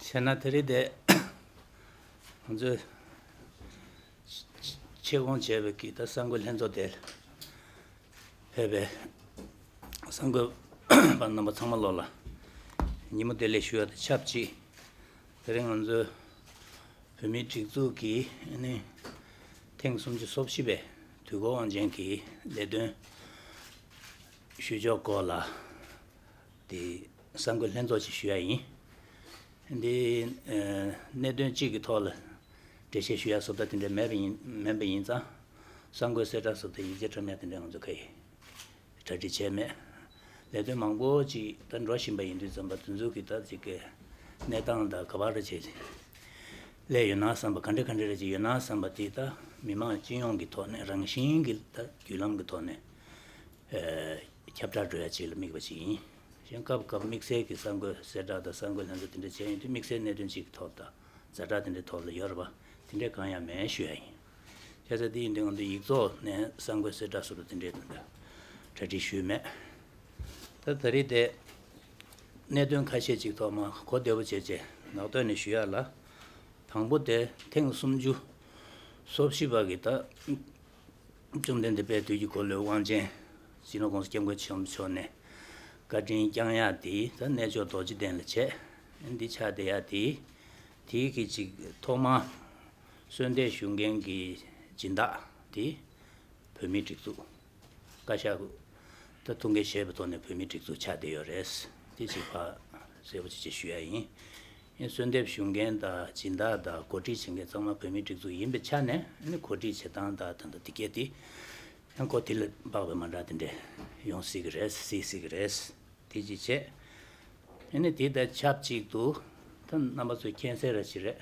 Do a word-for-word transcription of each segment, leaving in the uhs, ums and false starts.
བྱས་ན་དེ་རིང་དེ་ང་ཚོས་ཆེད་བསྐོང་བྱས་པའི་གི་ད་གསར་འགོད་ལྷན་ཚོགས་དེ་ཕེབས་པའི་གསར་འགོད་པ་རྣམ་པ་ཚང་མ་ལོག་ལ་ཉིན་མོ་བདེ་ལེགས་ཞུ་ཡ་དང་ཆབས་ཅིག་དེ་རིང་ང་ཚོས་བོད་མིའི་སྒྲིག་འཛུགས་ཀྱི་ཨ་ནི་ཐེངས་སུམ་ཅུ་སོ་བཞི་པའི་དུས་འཁོར་དབང་ཆེན་གྱི་ལས་དོན་ཞུ་ཕྱོགས་སྐོར་ལ་དེ་གསར་འགོད་ལྷན་ཚོགས་ཅིག་ཞུ་ཡ་ཡིན། འདི་ཨ་གནད་དོན་གཅིག་གི་ཐོག་ལ་འགྲེལ་བཤད་ཞུ་ཡ་བཟོ་ལྟ་དེ་འདྲ་མེད་པ་ཡིན་མིན་པ་ཡིན་ཙང་གསར་འགོད་གསལ་བསྒྲགས་བཟོ་ལྟ་ཡིག་ཆ་བཀྲམ་ཡ་དེ་འདྲ་ང་ཚོ་ག་ཡི་གྲ་སྒྲིག་བྱས་མེད། ལས་དོན་མང་པོ་ཅིག་ད་འགྲོ་བཞིན་པ་ཡིན་དུས་ཙམ་པ་དེ་ཚོ་གི་ད་ཅིག་གི་གནས་སྟངས་དང་ག་བ་རེ་བྱས་སླེབས་ཡོད་ན་བསམ་པ་ག་འདྲ་ག་འདྲ་རེ་ཅིག་ཡོད་ན་བསམ་པ་དེ་ད་མི་མང་སྤྱི་ཡོངས་ཀྱི་ཐོག་ནས་རང་བཞིན་གྱི་ད་བརྒྱུད་ལམ་གྱི་ཐོག་ནས་ཨ་ཁྱབ་བསྒྲགས་འགྲོ་ཡ་ཅིག་ལ་དམིགས་པ་ཅིག་ཡིན། གཞན་སྐབས་སྐབས་དམིགས་བསལ་གྱི་གསར་འགོད་གསལ་བསྒྲགས་དང་གསར་འགོད་ལྷན་ཚོགས་དེ་འདྲ་བྱས་ཡོང་དུས་དམིགས་བསལ་གནད་དོན་གཅིག་གི་ཐོག་དང་ཛ་དྲག་དེ་འདྲའི་ཐོག་ལ་ཡོད་རེད་པ། དེ་འདྲའི་གང་ཡང་མེད་ཞུ་ཡ་ཡིན། བྱས་ཙང་དེ་ཡིན་དུས་ང་ཚོ་ཡིག་ཚོགས་ནས་གསར་འགོད་གསལ་བསྒྲགས་སོགས་དེ་འདྲའི་དོན་དུ་གྲ་སྒྲིག་ཞུས་མེད། ད་ད་རེས་དེ་གནད་དོན་ཁ་ཤས་ཅིག་ཐོག་མར་གོ་བདེ་པོ་བྱས་བྱས་ནག་ཐོག་ནས་ཞུ་ཡ་ལ། དང་པོ་དེ་ཐེངས་སུམ་ཅུ་སོ་བཞི་པ་གི་ད་བཅོམ་ལྡན་འདས་དཔལ་དུས་ཀྱི་འཁོར་ལོའི་དབང་ཆེན་སྤྱི་ནོར་༸གོང་ས་༸སྐྱབས་མགོན་ཆེན་པོ་མཆོག་ནས་བཀའ་དྲིན་བསྐྱངས་ཡ་དེ་ད་གནས་མཆོག་རྡོ་རྗེ་གདན་ལ་བྱས། འདི་ཆགས་བསྡད་ཡ་དེ། དེའི་གི་ཅིག་ཐོག་མ་གསོལ་འདེབས་ཞུ་མཁན་གྱི་སྦྱིན་བདག་དེ་བོད་མིའི་སྒྲིག་འཛུགས་བཀའ་ཤག་ད་ཐུགས་འགན་བཞེས་པའི་ཐོག་ནས་བོད་མིའི་སྒྲིག་འཛུགས་ཆགས་བསྡད་ཡོད་རེད། དེ་ཅིག་ཕར་གསལ་པོ་ཅིག་ཅིག་ཞུ་ཡ་ཡིན། ཨེ་གསོལ་འདེབས་ཞུ་མཁན་དང་སྦྱིན་བདག་དང་གོ་སྒྲིག་བྱེད་མཁན་ཚང་མ་བོད་མིའི་སྒྲིག་འཛུགས་ཡིན་པའི་ཆ་ནས་ཨ་ནི་གོ་སྒྲིག་བྱེད་སྟངས་དང་ད་ལྟ་དེ་གས་དེ་ཡང་ཁོ་དེ་ལ་དཔག་པའི་མ་འདྲ་དེ་འདྲས་ཡོང་སྲིད་ཀྱི་རེད། སྲིད་སྲིད་ཀྱི་རེད། དེ་ཅིག་བྱས། ཨ་ནི་དེ་དང་ཆབས་ཅིག་ཏུ་ད་རྣམ་པ་ཚོས་མཁྱེན་གསལ་ར་ཅིག་རེད།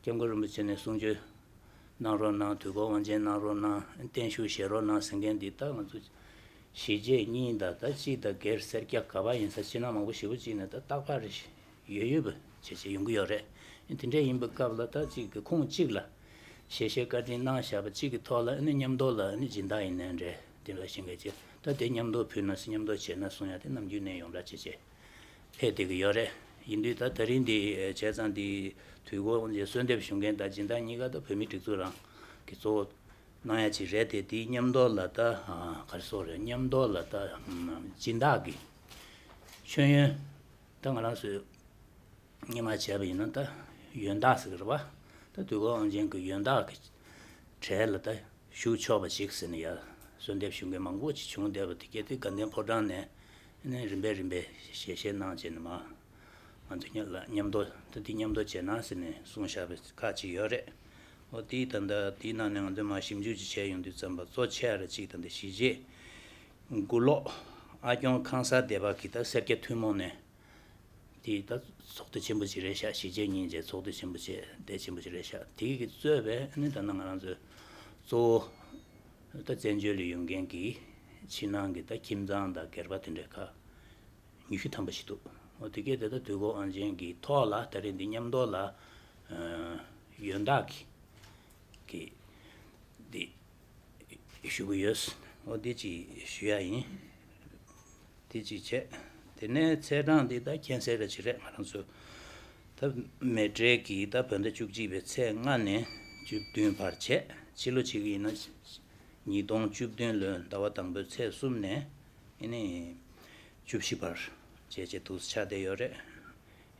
སྐྱབས་མགོན་རིན་པོ་ཆེ་ནས་གསུང་ཆོས་གནང་རོགས་གནང་། དུས་འཁོར་དབང་ཆེན་གནང་རོགས་གནང་། བརྟན་བཞུགས་བཞེས་རོགས་གནང་ཟེར་མཁན་འདི་ད་ང་ཚོ་གཞིས་བྱེས་གཉིས་དང་ད་གཅིག་དང་སྒེར་སེར་སྐྱ་ག་པར་ཡིན་ས་ཕྱི་ནང་མང་པོ་ཞེ་པོ་ཅིག་ནས་ད་རྟག་པར་རེ་ཡོད་ཡོད་པ་བྱས་བྱས་ཡོང་གི་ཡོད་རེད། དེ་འདྲ་ཡིན་པའི་སྐབས་ལ་ད་གཅིག་གི་ཁོངས་གཅིག་ལ་ཞལ་བཞེས་བཀའ་དྲིན་གནང་བཞག་པ་གཅིག་གི་ཐོག་ལ་ཨ་ནི་མཉམ་དུ་ལ་ཨ་ནི་སྦྱིན་བདག་ཡིན་ནའི་འདྲ་དེ་འདྲ་ཞིག་གི་ད་དེ་མཉམ་དུ་ཕུལ་ན་མཉམ་དུ་བྱས་ན་གསུང་ཡ་དེ་ནམ་རྒྱུན་ནས་ཡོངས་གྲགས་བྱས་བྱས། ཕེབས་བསྡད་ཀྱི་ཡོད་རེད། ཡིན་དུས་ད་ད་རིང་འདི་བྱས་ཙང་འདི་དུས་འཁོར་དབང་ཆེན་གསོལ་འདེབས་ཞུ་མཁན་དང་སྦྱིན་བདག་གཉིས་ཀ་ད་བོད་མིའི་སྒྲིག་འཛུགས་རང་གི་གཙོ་བོ་གནང་ཡ་ཅིག་རེད་དེ། དེའི་མཉམ་དུ་ལ་ད་ག་རེ་ཟེར་དགོས་རེད། མཉམ་དུ་ལ་ད་སྦྱིན་བདག་གི་མཆོད་ཡོན་ད་ང་རང་ཚོས་སྔོན་མ་བྱས་པ་ཡིན་ན་ད་ཡོན་བདག་ཟེར་གི་རེད་པ། ད་དུས་འཁོར་དབང་ཆེན་གྱི་ཡོན་བདག་གི་གྲས་ལ་ད་ཞུགས་ཆོག་པ་ཞིག་ཟེར་ནས་ཡར་གསོལ་འདེབས་ཞུ་མཁན་མང་པོ་ཅིག་བྱུང་བསྡད་པ་དེ་གས་དེ་དགའ་ལྡན་ཕོ་བྲང་ནས་ནས་རིམ་པས་རིམ་པས་ཞལ་བཞེས་གནང་བྱས་ནས་མར་ང་ཚོ་མཉམ་ལ་མཉམ་དུ་ད་འདི་མཉམ་དུ་བྱས་ན་ཟེར་ནས་གསུངས་བཞག་པའི་ཁག་ཅིག་ཡོད་རེད། འོ་དེའི་ད་ལྟ་དེའི་ནང་ནས་ང་ཚོས་མར་ཞིབ་འཇུག་ཅིག་བྱས་ཡོང་དུས་ཙམ་པ་གཙོ་ཆེ་བ་ར་ཅིག་ད་ལྟ་གཞིས་བྱེས་དགུ་ལོག་ཨ་སྐྱོང་ཁང་གསར་སྡེ་བ་གི་ད་སེར་སྐྱ་ཐུན་མོང་ནས། དེ་ད་ཚོགས་སྡེ་ཆེན་པོ་ཞིག་རེད་ཤག་གཞིས་བྱེས་གཉིས་བྱས་ཚོགས་སྡེ་ཆེན་པོ་བྱས་སྡེ་ཆེན་པོ་ཞིག་རེད་ཤག་དེ་གིས་གཙོས་པའི་ཨ་ནི་ད་ལྟ་ང་རང་ཚོའི་གཙོ་བོ་ད་བཙན་བྱོལ་ལ་ཡོད་མཁན་གྱི་ཕྱི་ནང་གི་ད་ཁྱིམ་ཚང་དང་སྒེར་པ་དེ་འདྲའི་ཁག་ཉི་ཤུ་ཐམ་པ་ཞིག་འདུག་འོ་དེ་གས་དེ་ད་དུས་འཁོར་དབང་ཆེན་གྱི་ཐོག་ལ་ད་རེས་འདི་མཉམ་དུ་ལ་ཨ་ཡོན་བདག་གི་གི་འདི་ཞུ་གི་ཡོད། འོ་འདི་ཅིག་ཞུ་ཡ་ཡིན། དེ་གཅིག་བྱས། དེ་ནས་ཚེས་གྲངས་འདི་ད་མཁྱེན་གསལ་ར་ཅིག་རེད། ང་རང་ཚོ་ད་མེ་སྤྲེལ་གྱི་ད་བོད་ཟླ་བཅུ་གཅིག་པའི་ཚེས་ལྔ་ནས་བཅུ་བདུན་བར་བྱས། ཕྱི་ལོ་ཆིག་ཡིན་ན་ཉིས་སྟོང་བཅུ་བདུན་ལོའི་ཟླ་བ་དང་པོའི་ཚེས་གསུམ་ནས་ཨ་ནི་བཅུ་བཞི་བར་བྱས་བྱས་འདུག་ཆགས་བསྡད་ཡོད་རེད།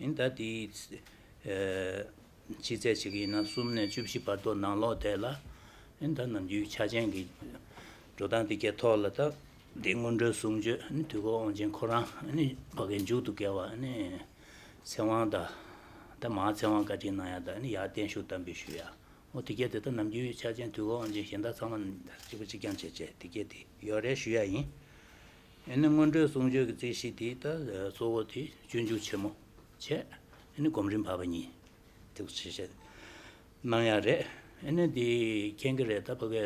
ཡིན་ད་དེའི་ཨ་ཕྱི་ཚེས་གཅིག་ཡིན་ན་གསུམ་ནས་བཅུ་བཞི་བར་དུ་ནང་ལོགས་དེ་ལ་ཨ་ནི་ད་ནམ་རྒྱུན་ཆ་ཅན་གྱི་འགྲོ་སྟངས་དེ་གའི་ཐོག་ལ་ད་འདི་སྔོན་འགྲོའི་གསུང་ཆོས་ཨ་ནི་དུས་འཁོར་དབང་ཆེན་ཁོ་རང་ཨ་ནི་ཕ་གིའི་མཇུག་ཏུ་བསྐྱལ་བ་ཨ་ནི་ཚེ་དབང་དང་ད་མར་ཚེ་དབང་བཀའ་དྲིན་གནང་ཡ་དང་ཨ་ནི་ཡར་བརྟན་བཞུགས་དམ་འབུལ་ཞུ་ཡ། འོ་དེ་གས་དེ་ད་ནམ་རྒྱུན་ཆ་ཅན་དུས་འཁོར་དབང་ཆེན་གཞན་དག་ཚང་མ་གཅིག་པ་གཅིག་རྐྱང་བྱས་བྱས་དེ་གས་དེ་ཡོད་རེད་ཞུ་ཡ་ཡིན། ཨ་ནི་སྔོན་འགྲོའི་གསུང་ཆོས་ཀྱི་རྩིས་གཞི་དེ་ད་གཙོ་བོ་དེ་སྤྱོད་འཇུག་ཆེན་མོ་བྱས། ཨ་ནི་སྒོམ་རིམ་བར་པ་གཉིས་དེ་བྱས་བྱས་གནང་ཡ་རེད། ཨ་ནི་དེ་མཁྱེན་གྱི་རེད། ད་ཕ་གི་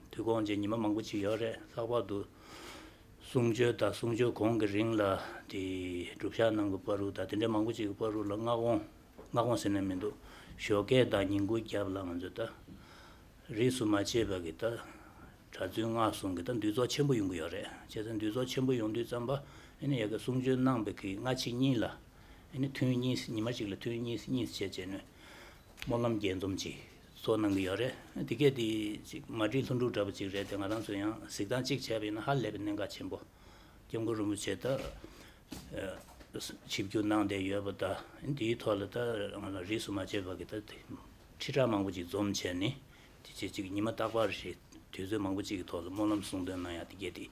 དུས་འཁོར་དབང་ཆེན་ཉི་མ་མང་པོ་ཅིག་ཡོད་རེད། ལྷག་པར་དུ་གསུང་ཆོས་དང་གསུང་ཆོས་གོང་གི་རིང་ལ་དེ་སྒྲུབ་བཞག་གནང་གི་བར་དུ་དང་དེ་འདྲ་མང་པོ་ཅིག་གི་བར་དུ་ལ་སྔ་དགོང་། སྔ་དགོང་ཟེར་ན་མི་འདུག་ཞོགས་ཀས་དང་ཉིན་གུང་རྒྱབ་ལ་ང་ཚོས་ད་རིས་སུ་མ་ཆད་པ་གི་ད་གྲྭ་བཙུན་སྔགས་སྲུང་གི་ད་འདུས་ཚོགས་ཆེན་པོ་ཡོང་གི་ཡོད་རེད། བྱས་ཙང་འདུས་ཚོགས་ཆེན་པོ་ཡོང་དུས་ཙམ་པ་ཨ་ནི་ཡ་གི་གསུང་ཆོས་གནང་བའི་གི་སྔ་ཕྱི་གཉིས་ལ་ ཨ་ནི་ཐུན་གཉིས་ཉི་མ་གཅིག་ལ་ཐུན་གཉིས་གཉིས་བྱས་བྱས་ནས་སྨོན་ལམ་རྒྱས་འཛོམས་ཅིག་ཚོགས་གནང་གི་ཡོད་རེད། དེ་གས་དེ་ཅིག་མ་བསྒྲིགས་ལྷུན་གྲུབ་འདྲ་པོ་ཅིག་རེད་དེ། ང་རང་ཚོ་ཡང་གཟིགས་སྟངས་གཅིག་བྱས་པ་ཡིན་ན་ཧ་ལས་པའི་གནད་འགག་ཆེན་པོ། སྐྱབས་མགོན་རིན་པོ་ཆེ་ད་ཆིབས་བསྒྱུར་གནང་བསྡད་ཡོད་པ་དང་། དེའི་ཐོག་ལ་ད་ང་ལ་རིས་སུ་མ་ཆད་པ་གི་ད་ཁྲི་ཕྲག་མང་པོ་ཅིག་འཛོམས་བྱས་ནས། དེ་བྱས་ཅིག་ཉི་མ་རྟག་པར་རེ་དུས་ཚོད་མང་པོ་ཅིག་གི་ཐོག་ལ་སྨོན་ལམ་གསུང་འདོན་གནང་ཡག་དེ་གས་དེ་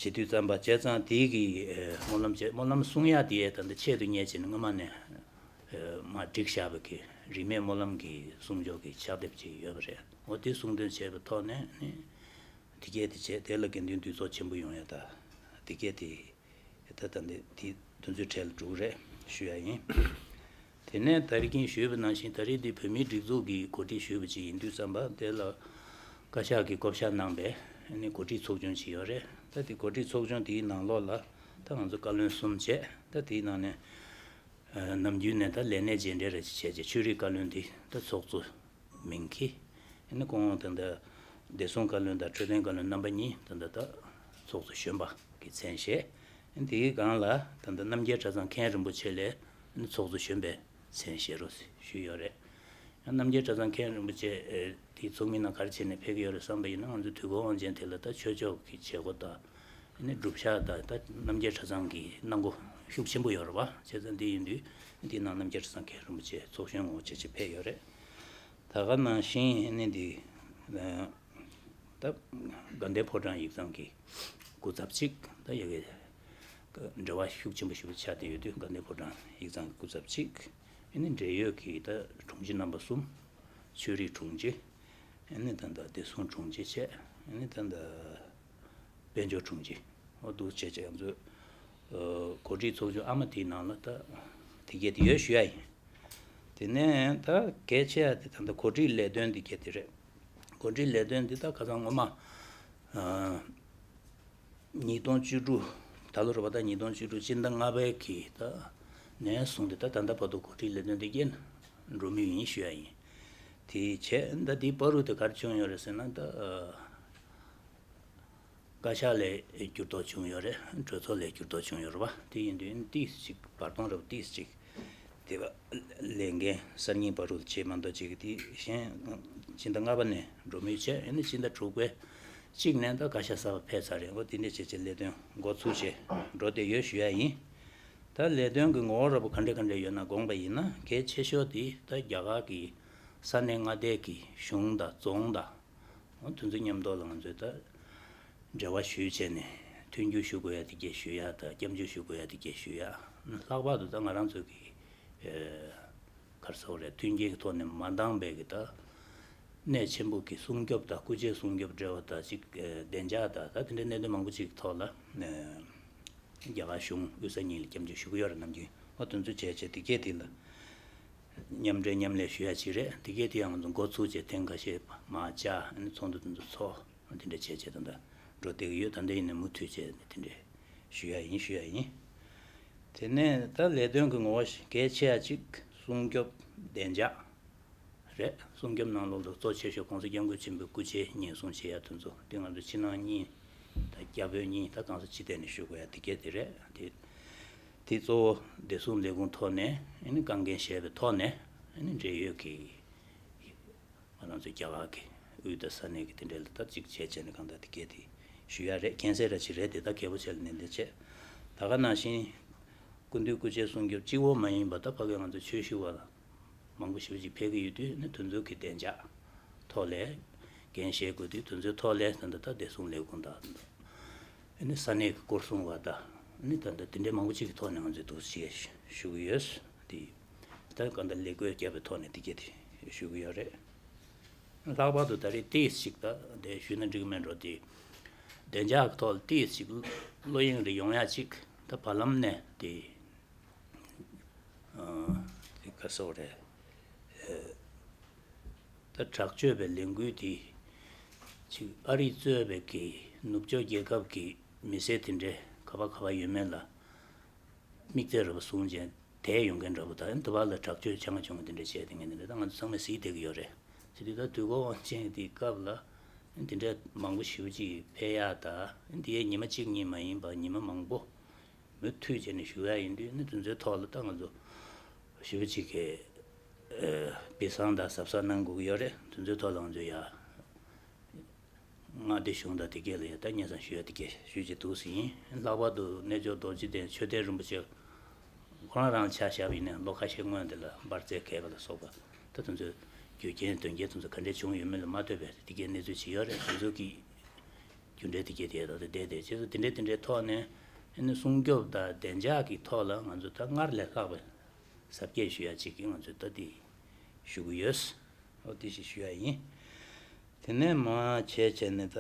བྱེད་དུས་ཙམ་པ། བྱས་ཙང་དེའི་གི་ཨེ་སྨོན་ལམ་བྱེད། སྨོན་ལམ་གསུང་ཡག་དེ་ད་ལྟ་ཆེད་དུ་གཉེར་བྱས་ནས་སྔོན་མ་ནས་ཨེ་མར་བསྒྲིགས་བཞག་པ་གི་རིས་མེད་སྨོན་ལམ་གྱི་གསུང་ཆོག་གི་ཕྱག་དེབ་ཅིག་ཡོད་པ་རེད། འོ་དེ་གསུང་འདོན་བྱས་པའི་ཐོག་ནས་ནི་དེ་གས་དེ་བྱས། དེ་ལ་དགེ་འདུན་འདུས་ཚོགས་ཆེན་པོ་ཡོང་ཡག་ད་དེ་གས་དེ། ད་ལྟ་འདི་དེ་དུས་ཚོད་གྲལ་ལ་འགྲོ་གི་རེད་ཞུ་ཡ་ཡིན། དེ་ནས་ད་རེས་ཀྱིན་ཞུས་པ་ནང་བཞིན། ད་རེས་འདི་བོད་མིའི་སྒྲིག་འཛུགས་ཀྱི་གོ་སྒྲིག་ཞུས་པ་ཅིག་ཡིན་དུས་ཙམ་པ། དེ་ལ་བཀའ་ཤག་གིས་བསྐོ་བཞག་གནང་པའི་ཨ་ནི་གོ་སྒྲིག་ཚོགས་ཆུང་ཅིག་ཡོད་རེད། ད་དེ་གོ་སྒྲིག་ཚོགས་ཆུང་དེའི་ནང་ལོགས་ལ་ད་ང་ཚོ་བཀའ་བློན་གསུམ་བྱས། ད་དེའི་ནང་ནས་ཨ་ནམ་རྒྱུན་ནས་ད་ལས་གནས་རྗེས་འབྲེལ་རེ་བྱས་བྱས། ཆོས་རིག་བཀའ་བློན་དེ་ད་ཚོགས་གཙོ་མིང་འཁྱེར། ཨ་ནི་ཁོང་ད་ལྟ་བདེ་སྲུང་བཀའ་བློན་དང་འཕྲོད་བསྟེན་བཀའ་བློན་རྣམ་པ་གཉིས་ད་ལྟ་ད་ཚོགས་གཙོ་གཞོན་པ་གི་མཚན་བཞེས། ཨ་ནི་དེའི་སྒང་ལ་ད་ལྟ་རྣམ་རྒྱལ་གྲྭ་ཚང་མཁན་རིན་པོ་ཆེ་ལ་ཨ་ནི་ཚོགས་གཙོ་གཞོན་པའི་མཚན་བཞེས་རོགས་ཞུས་ཡོད་རེད། ཡང་རྣམ་རྒྱལ་གྲྭ་ཚང་མཁན་རིན་པོ་ཆེ་ཨེ་དེའི་ཚོགས་མི་ནང་ག་རེ་བྱས་ནས་ཕེབས་ཀྱི་ཡོད་རེད་བསམ་པ་ཡིན་ན། ང་ཚོ་དུས་འཁོར་དབང་ཆེན་དེ་ལ་ད་ཆོས་ཕྱོགས་ཀྱི་བྱེད་སྒོ་དང་། ཨ་ནི་སྒྲུབ་ཞག་དང་ད་རྣམ་རྒྱལ་གྲྭ་ཚང་གི་གནང་སྒོ་ཤུགས་ཆེན་པོ་ཡོད་རེད་པ། བྱས་ཙང་འདི་ཡིན་དུས་འདི་ནང་རྣམ་རྒྱལ་གྲྭ་ཚང་མཁན་རིན་པོ་ཆེ་ཚོགས་གཞོན་ངོ་བོ་བྱས་བྱས་ཕེབས་ཡོད་རེད། ད་ག་ནང་བཞིན་ཨ་ནི་འདི་ད་དགའ་ལྡན་ཕོ་བྲང་ཡིག་ཚང་གི་སྐུ་ཚབ་གཅིག་ད་ཡ་གི་འབྲེལ་བ་ཤུགས་ཆེན་པོ་ཞིག་ཆགས་བསྡད་ཡོད་དུས། དགའ་ལྡན་ཕོ་བྲང་ཡིག་ཚང་གི་སྐུ་ཚབ་གཅིག་ཨ་ནི་འབྲེལ་ཡོད་ཀྱི་ད་དྲུང་ཆེ་རྣམ་པ་གསུམ། ཆོས་རིག་དྲུང་ཆེ། ཨ་ནི་ད་ལྟ་བདེ་སྲུང་དྲུང་ཆེ་བྱས། ཨ་ནི་ད་ལྟ་དཔལ་འབྱོར་དྲུང་ཆེ། འོ་འདུག་བྱས་བྱས་ང་ཚོས་ཨ་གོ་སྒྲིག་ཚོགས་ཆུང་ཨ་མ་དེའི་ནང་ལ་ད་དེ་གས་དེ་ཡོད་ཞུ་ཡ་ཡིན། དེ་ནས་ད་གལ་ཆེ་ཡ་དེ་ད་ལྟ་གོ་སྒྲིག་ལས་དོན་དེ་གས་དེ་རེད། གོ་སྒྲིག་ལས་དོན་འདི་ད་ཁ་སང་སྔོན་མ་ཨ་ཉིས་སྟོང་བཅུ་དྲུག་ད་ལོ་རེད་པ། ད་ཉིས་སྟོང་བཅུ་དྲུག་སྤྱི་ཟླ་ལྔ་པའི་གི་ད་ནས་བཟུང་སྟེ་ད་ད་ལྟ་བར་དུ་གོ་སྒྲིག་ལས་དོན་འདི་གས་འགྲོ་མུས་ཡིན་ཞུ་ཡ་ཡིན། དེ་བྱས་ད་དེའི་བར་དུ་དེ་ག་རེ་བྱུང་ཡོད་རེད་ཟེར་ན། ད་ཨ་བཀའ་ཤག་ལ་འགྱུར་ལྡོག་བྱུང་ཡོད་རེད། གྲོས་ཚོགས་ལ་འགྱུར་ལྡོག་བྱུང་ཡོད་རེད་པ། དེ་ཡིན་དུས་ཏིས་ཅིག་བར་སྟོང་རེད་པ། ཏིས་ཅིག་དེ་བ་ལས་འགན་གསར་རྙིང་བར་དུ་བྱེད་མ་འདོད་ཅིག་དེ་གཞན་སྤྱི་ཟླ་ལྔ་པ་ནས་འགྲོ་མུས་བྱས། ཨ་ནི་སྤྱི་ཟླ་དྲུག་པའི་གཅིག་ནས་ད་བཀའ་ཤག་གསར་པ་ཕེབས་ཚར་རེད། འོ་དེ་འདྲས་བྱས་བྱས་ལས་དོན་འགོ་ཚུགས་བྱས་འགྲོ་བསྡད་ཡོད་ཞུ་ཡ་ཡིན། ད་ལས་དོན་གྱི་ངོ་བོ་འདྲ་པོ་ག་འདྲས་ག་འདྲས་ཡོད་ན་དགོངས་པ་ཡིན་ན། གལ་ཆེ་ཤོས་དེ་ད་རྒྱ་གར་གྱི་ས་གནས་མངའ་སྡེ་གི་གཞུང་དང་རྫོང་དང་། འོ་དེ་ཚོ་མཉམ་དུ་ལ་ང་ཚོས་ད་འབྲེལ་བ་ཞུས་བྱས་ནས་མཐུན་འགྱུར་ཞུ་དགོས་ཡ་དེ་གས་ཞུ་ཡ་དང་། སྐྱབས་འཇུག་ཞུ་དགོས་ཡ་དེ་གས་ཞུ་ཡ། ལྷག་པར་དུ་ད་ང་རང་ཚོ་གི་ཨེ་ག་རེ་ཟེར་དགོས་རེད། མཐུན་རྐྱེན་གྱི་ཐོག་ནས་མ་འདང་བའི་གི་ད་གནད་ཆེན་པོ་གི་སྲུང་སྐྱོབ་དང་། སྐུ་ཕྱྭའི་སྲུང་སྐྱོབ་འབྲེལ་བ་དང་། ཅིག་ཨེ་བདེ་འཇགས་དང་། ད་དེ་འདྲའི་གནད་དོན་མང་པོ་ཅིག་གི་ཐོག་ལ་ཨེ་རྒྱ་གར་གཞུང་དབུས་ས་གཉིས་ལ་སྐྱབས་འཇུག་ཞུ་གི་ཡོད་རེད། ནམ་རྒྱུན་འོ་དེ་ཚོ་བྱས་བྱས་དེ་གས་དེ་ལ་མཉམ་འབྲེལ་མཉམ་ལས་ཞུ་ཡ་ཅིག་རེད། དེ་གས་དེ་ཡང་ང་ཚོ་འགོ་ཚུགས་བྱས་ཐེངས་ཁ་ཤས་མར་བཅར། ཨ་ནི་ཚོགས་འདུ་དེ་ཚོ་ཚོགས། དེ་འདྲ་བྱས་བྱས་ད་ལྟ་འགྲོ་བསྡད་ཀྱི་ཡོད། ད་ལྟ་ཡིན་ནའི་མུ་མཐུད་བྱས་དེ་འདྲ་ཞུ་ཡ་ཡིན། ཞུ་ཡ་ཡིན། དེ་ནས་ད་ལས་དོན་གྱི་ངོ་བོ་གལ་ཆེ་ཡ་གཅིག་སྲུང་སྐྱོབ་བདེ་འཇགས་རེད། སྲུང་སྐྱོབ་ནང་ལོགས་ལ་གཙོ་ཆེ་ཤོས་༸གོང་ས་༸སྐྱབས་མགོན་ཆེན་པོའི་སྐུ་ཕྱྭའི་ཉེན་སྲུང་བྱེད་ཡ་དེ་ཚོ། དེ་ང་ཚོ་ཕྱི་ནང་གཉིས་ད་རྒྱ་བོད་གཉིས་ད་གང་ས་ཅི་ཐད་ནས་ཞུ་དགོས་ཡ་དེ་གས་དེ་རེད། དེ་དེ་གཙོ་བོ་བདེ་སྲུང་ལས་ཁུངས་ཐོག་ནས་ཨ་ནི་དཀའ་འགན་བཞེས་པའི་ཐོག་ནས་ཨ་ནི་འབྲེལ་ཡོད་ཀྱི་ང་རང་ཚོའི་རྒྱ་གར་གྱི་དབུས་དང་ས་གནས་ཀྱི་དེ་འདྲ་ལ་ད་ཅིག་བྱས་བྱས་ནས་གང་ལྟར་དེ་གས་དེ་ཞུ་ཡ་རེད། མཁྱེན་གསལ་ར་ཅིག་རེད་དེ། ད་གལ་པོ་ཆེ་ལ་ནན་ཏན་བྱས། ད་ག་ནང་བཞིན་སྐུ་མདུན་སྐུ་ཕྱྭའི་སྲུང་སྐྱོབ་གཅིག་པོ་མ་ཡིན་པ་ད་ཕ་གི་ང་ཚོ་ཆོས་ཞུ་བ་ལ་མང་པོ་ཞེ་པོ་ཅིག་ཕེབས་ཀྱི་ཡོད་དུས་ནི་དེ་ཚོ་གི་བདེ་འཇགས་ཐོག་ལ་འགན་བཞེས་དགོས་དུས། དེ་ཚོའི་ཐོག་ལ་ད་ལྟ་ད་བདེ་སྲུང་ལས་ཁུངས་དང་། ཨ་ནི་ས་གནས་ཀྱི་སྐོར་སྲུང་བ་དང་། ཨ་ནི་ད་ལྟ་དེ་འདྲའི་མང་པོ་ཅིག་གི་ཐོག་ནས་ང་ཚོས་འདུག་སེ་ཞུ་གི་ཡོད། དེ་ད་གང་ལྟར་ལས་བགོས་བརྒྱབ་པའི་ཐོག་ནས་དེ་གས་དེ་ཞུ་གི་ཡོད་རེད། ལྷག་པར་དུ་ད་རེས་ཏོག་ཙམ་ཅིག་ད་དེ་ཞུས་ན་འགྲིག་གི་མེད་འགྲོ། དེ་བདེ་འཇགས་ཀྱི་ཐོག་ལ་ཏོག་ཙམ་ཅིག་བློ་གཡེང་རེ་ཡོང་ཡ་ཅིག་ད་བར་ལམ་ནས་དེ་ཨ་དེ་ག་རེ་ཟེར་དགོས་རེད། ཨ་ད་དྲག་སྤྱོད་པའི་ལས་འགུལ་དེ་ཅིག་ཨ་རི་གཙོས་པའི་གི་ནུབ་ཕྱོགས་རྒྱལ་ཁབ་ཀྱི་མི་སེར་དེ་འདྲས་ག་པར་ག་པར་ཡོད་མེད་ལ་དམིགས་བརྩེ་རེ་བ་བཟུང་བྱས་དེད་ཡོང་མཁན་འདྲ་པོ་དང་། དེ་བར་ལ་དྲག་སྤྱོད་བྱ་ང་བྱུང་བ་དེ་འདྲ་བྱས་དེ་ངས་དེ་འདྲ་ད་ང་ཚོ་ཚང་མས་གཟིགས་བསྡད་ཀྱི་ཡོད་རེད། བྱས་དུས་ད་དུས་འཁོར་དབང་ཆེན་དེའི་སྐབས་ལ་དེ་འདྲ་མང་པོ་ཞེ་པོ་ཅིག་ཕེབས་ཡག་དང་། དེ་ཡང་ཉི་མ་གཅིག་གཉིས་མ་ཡིན་པར་ཉི་མ་མང་པོ་ མུ་མཐུད་བྱས་ནས་ཞུ་ཡ་ཡིན་དུས་ནི་དེ་ཚོའི་ཐོག་ལ་ད་ང་ཚོ་ཞེ་པོ་ཅིག་གི་ཨ་སྦས་གསང་དང་གཟབ་གསང་གནང་དགོས་ཀྱི་ཡོད་རེད། དེ་ཚོའི་ཐོག་ལ་ང་ཚོ་ཡ་མངའ་སྡེ་གཞུང་དང་དེ་གས་ལ་ཡ་ད་སྙན་སེང་ཞུ་ཡ་དེ་གས་ཞུས་བྱས་འདུག་ཟེར་ཡིན། ལྷག་པར་དུ་གནས་མཆོག་རྡོ་རྗེ་གདན་ཆོས་སྡེ་རིན་པོ་ཆེ་ཁོ་རང་རང་ཆ་བཞག་པ་ཡིན་ན་ལོ་ཁ་ཤས་སྔོན་དེ་ལ་འབར་རྫས་བརྒལ་བ་ལ་སོགས་པ་ད་དེ་ཚོའི་རྒྱུ་རྐྱེན་དོན་རྐྱེན་དེ་ཚོ་ག་འདྲས་བྱུང་ཡོད་མེད་ལ་མ་ལྟོས་པའི་དེ་གས་གནས་ཚུལ་ཅིག་ཡོད་རེད། དེ་ཚོ་གི་རྒྱུ་འབྲས་དེ་གས་དེ་ད་ལྟ་བསྡད་དེ་བྱས་ཙང་དེ་འདྲས་དེ་འདྲས་ཐོག་ནས་ཨ་ནི་སྲུང་སྐྱོབ་དང་བདེ་འཇགས་ཀྱི་ཐོག་ལ་ང་ཚོ་ད་སྔར་ལས་ལྷག་པའི་གཟབ་རྒྱས་ཞུ་ཡ་ཅིག་གི་ང་ཚོས་ད་འདི་ཞུ་གི་ཡོད། ཨོ་དེ་ཞིག་ཞུ་ཡ་ཡིན། དེ་ནས་མ་བྱས་བྱས་ནས་ད་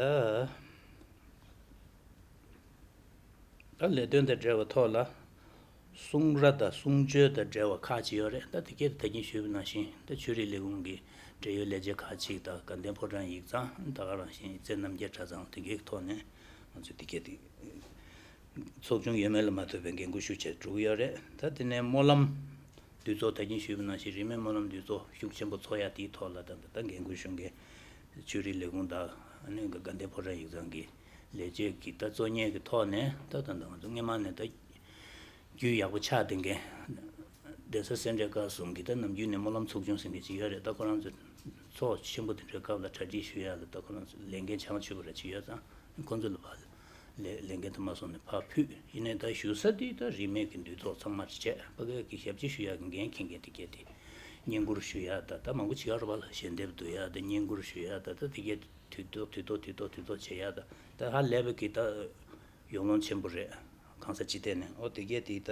ད་ལས་དོན་དང་འབྲེལ་བའི་ཐོག་ལ་གསུང་ར་དང་གསུང་ཆོས་དང་འབྲེལ་བ་ཁག་ཅིག་ཡོད་རེད། ད་དེ་གས་ད་གིན་ཞུས་པ་ནང་བཞིན་ད་ཆོས་རིག་ལས་ཁུངས་ཀྱི་འབྲེལ་ཡོད་ལས་བྱེད་ཁག་ཅིག་དང་དགའ་ལྡན་ཕོ་བྲང་ཡིག་ཚང་ད་ག་རང་བཞིན་རྩེ་རྣམ་རྒྱལ་གྲྭ་ཚང་དེ་གས་ཐོག་ནས་ང་ཚོས་དེ་གས་དེ། ཚོགས་ཆུང་ཡོད་མེད་ལ་མ་ལྟོས་པའི་འགན་ཁུར་ཤུགས་ཆེ་འགྲོ་གི་ཡོད་རེད། ད་དེ་ནས་སྨོན་ལམ་འདུས་ཚོགས་ད་གིན་ཞུས་པ་ནང་བཞིན་རིས་མེད་སྨོན་ལམ་འདུས་ཚོགས་ཤུགས་ཆེན་པོ་ཚོགས་ཡ་དེའི་ཐོག་ལ་ད་ད་འགན་ཁུར་གཞུང་གི་ཆོས་རིག་ལས་ཁུངས་དང་ཨ་ནི་དགའ་ལྡན་ཕོ་བྲང་ཡིག་ཚང་གི་ལས་བྱེད་ཀྱི་ད་གཙོ་གཉེར་གྱི་ཐོག་ནས་ད་ད་ད་ང་ཚོ་སྔོན་མ་ནས་ད་རྒྱུས་ཡག་པོ་ཆགས་བསྡད་མཁན་གདན་ས་སེ་འབྲས་དཀར་གསུམ་གྱི་ད་ནམ་རྒྱུན་ནས་སྨོན་ལམ་ཚོགས་ཆུང་ཟེར་མཁན་ཅིག་ཡོད་རེད། ད་ཁོ་རང་ཚོ་ཚོགས་ཆེན་པོ་དེ་འདྲའི་སྐབས་ལ་གྲ་སྒྲིག་ཞུ་ཡ་ལ་ད་ཁོ་རང་ཚོ་ལས་འགན་བྱང་ཆུབ་པ་ར་ཅིག་ཡོད་ཙང་ཁོ་ཚོ་ལ་ཕར་ལས་ལས་འགན་དུ་མ་སོང་ནས་ཕར་ཕུད་ཡིན་ནའི་ད་ཞུ་ས་དེ་ད་རིས་མེད་ཀྱི་འདུས་ཚོགས་ཚང་མར་བྱས་ཕ་གི་གི་ཞབས་ཕྱི་ཞུ་ཡ་གི་འགན་འཁྱེར་མཁན་དེ་གས་དེ་བསྙེན་བཀུར་ཞུ་ཡ་ད་ད་མང་པོ་བྱེད་ཡ་རེད་པ་ལ་ཞལ་འདེབས་བསྡུ་ཡ་ད་བསྙེན་བཀུར་ཞུ་ཡ་ད་ད་དེ་གས་དུས་ཐོག་དུས་ཐོག་དུས་ཐོག་དུས་ཐོག་བྱེད་ཡ་ད་ད་ཧ་ལས་པའི་གི་ད་ཡོང་ལོང་ཆེན་པོ་རེད། གང་ས་ཅི་ཐད་ནས་ཨོ་དེ་གས་དེ་ད།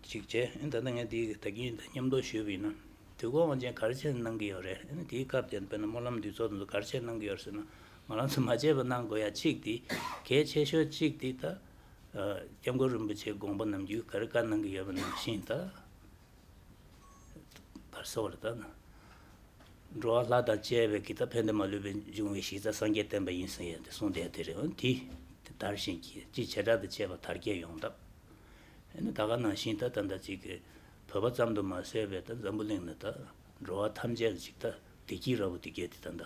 གཅིག་བྱས། ཨ་ནི་ད་ལྟ་ངས་འདི་ད་གིན་ད་མཉམ་དུ་ཞུས་པ་ཡིན་ན། དུས་འཁོར་དབང་ཆེན་ག་རེ་བྱས་ནས་གནང་གི་ཡོད་རེད། ཨ་ནི་དེའི་སྐབས་དེ་དཔེར་ན་སྨོན་ལམ་འདུས་ཚོགས་དེ་ཚོ་ག་རེ་བྱས་ནས་གནང་གི་ཡོད་རེད་ཟེར་ན། ང་རང་ཚོ་མ་བརྗེད་པ་གནང་དགོས་ཡ་གཅིག་དེ། གལ་ཆེ་ཤོས་གཅིག་དེ་ད། ཨ། སྐྱབས་མགོན་རིན་པོ་ཆེའི་དགོངས་པ་ནམ་རྒྱུན་ག་རེ་བཀའ་གནང་གི་ཡོད་པ་ནང་བཞིན་ད། ག་རེ་ཟེར་བ་རེད་ད། འགྲོ་བ་ལྷ་དང་བཅས་པའི་གི་ད་ཕན་བདེ་མ་ལུས་པའི་འབྱུང་བའི་གཞི་རྩ་སངས་རྒྱས་བསྟན་པ་ཡིན་ཟེར་ཡ་དེ་གསུངས་བསྡད་དེ་རེད། འོན་ཏེ་དེ་དར་ཞིང་རྒྱས་ཅེས་བྱེ་བྲག་ཏུ་བཅས་པ་དར་རྒྱས་ཡོང་ཐབས། ཨ་ནི་ད་ག་ནང་བཞིན་ད་ད་ལྟ་ཅིག་གི་བོད་པ་ཙམ་དུ་མ་ཟད་པའི་ད་འཛམ་བུ་གླིང་ན་ད་འགྲོ་བ་ཐམས་ཅད་ལ་ཅིག་ད་བདེ་སྐྱིད་རབ་བོ་དེ་སྐྱེས་ཏེ་ད་ད་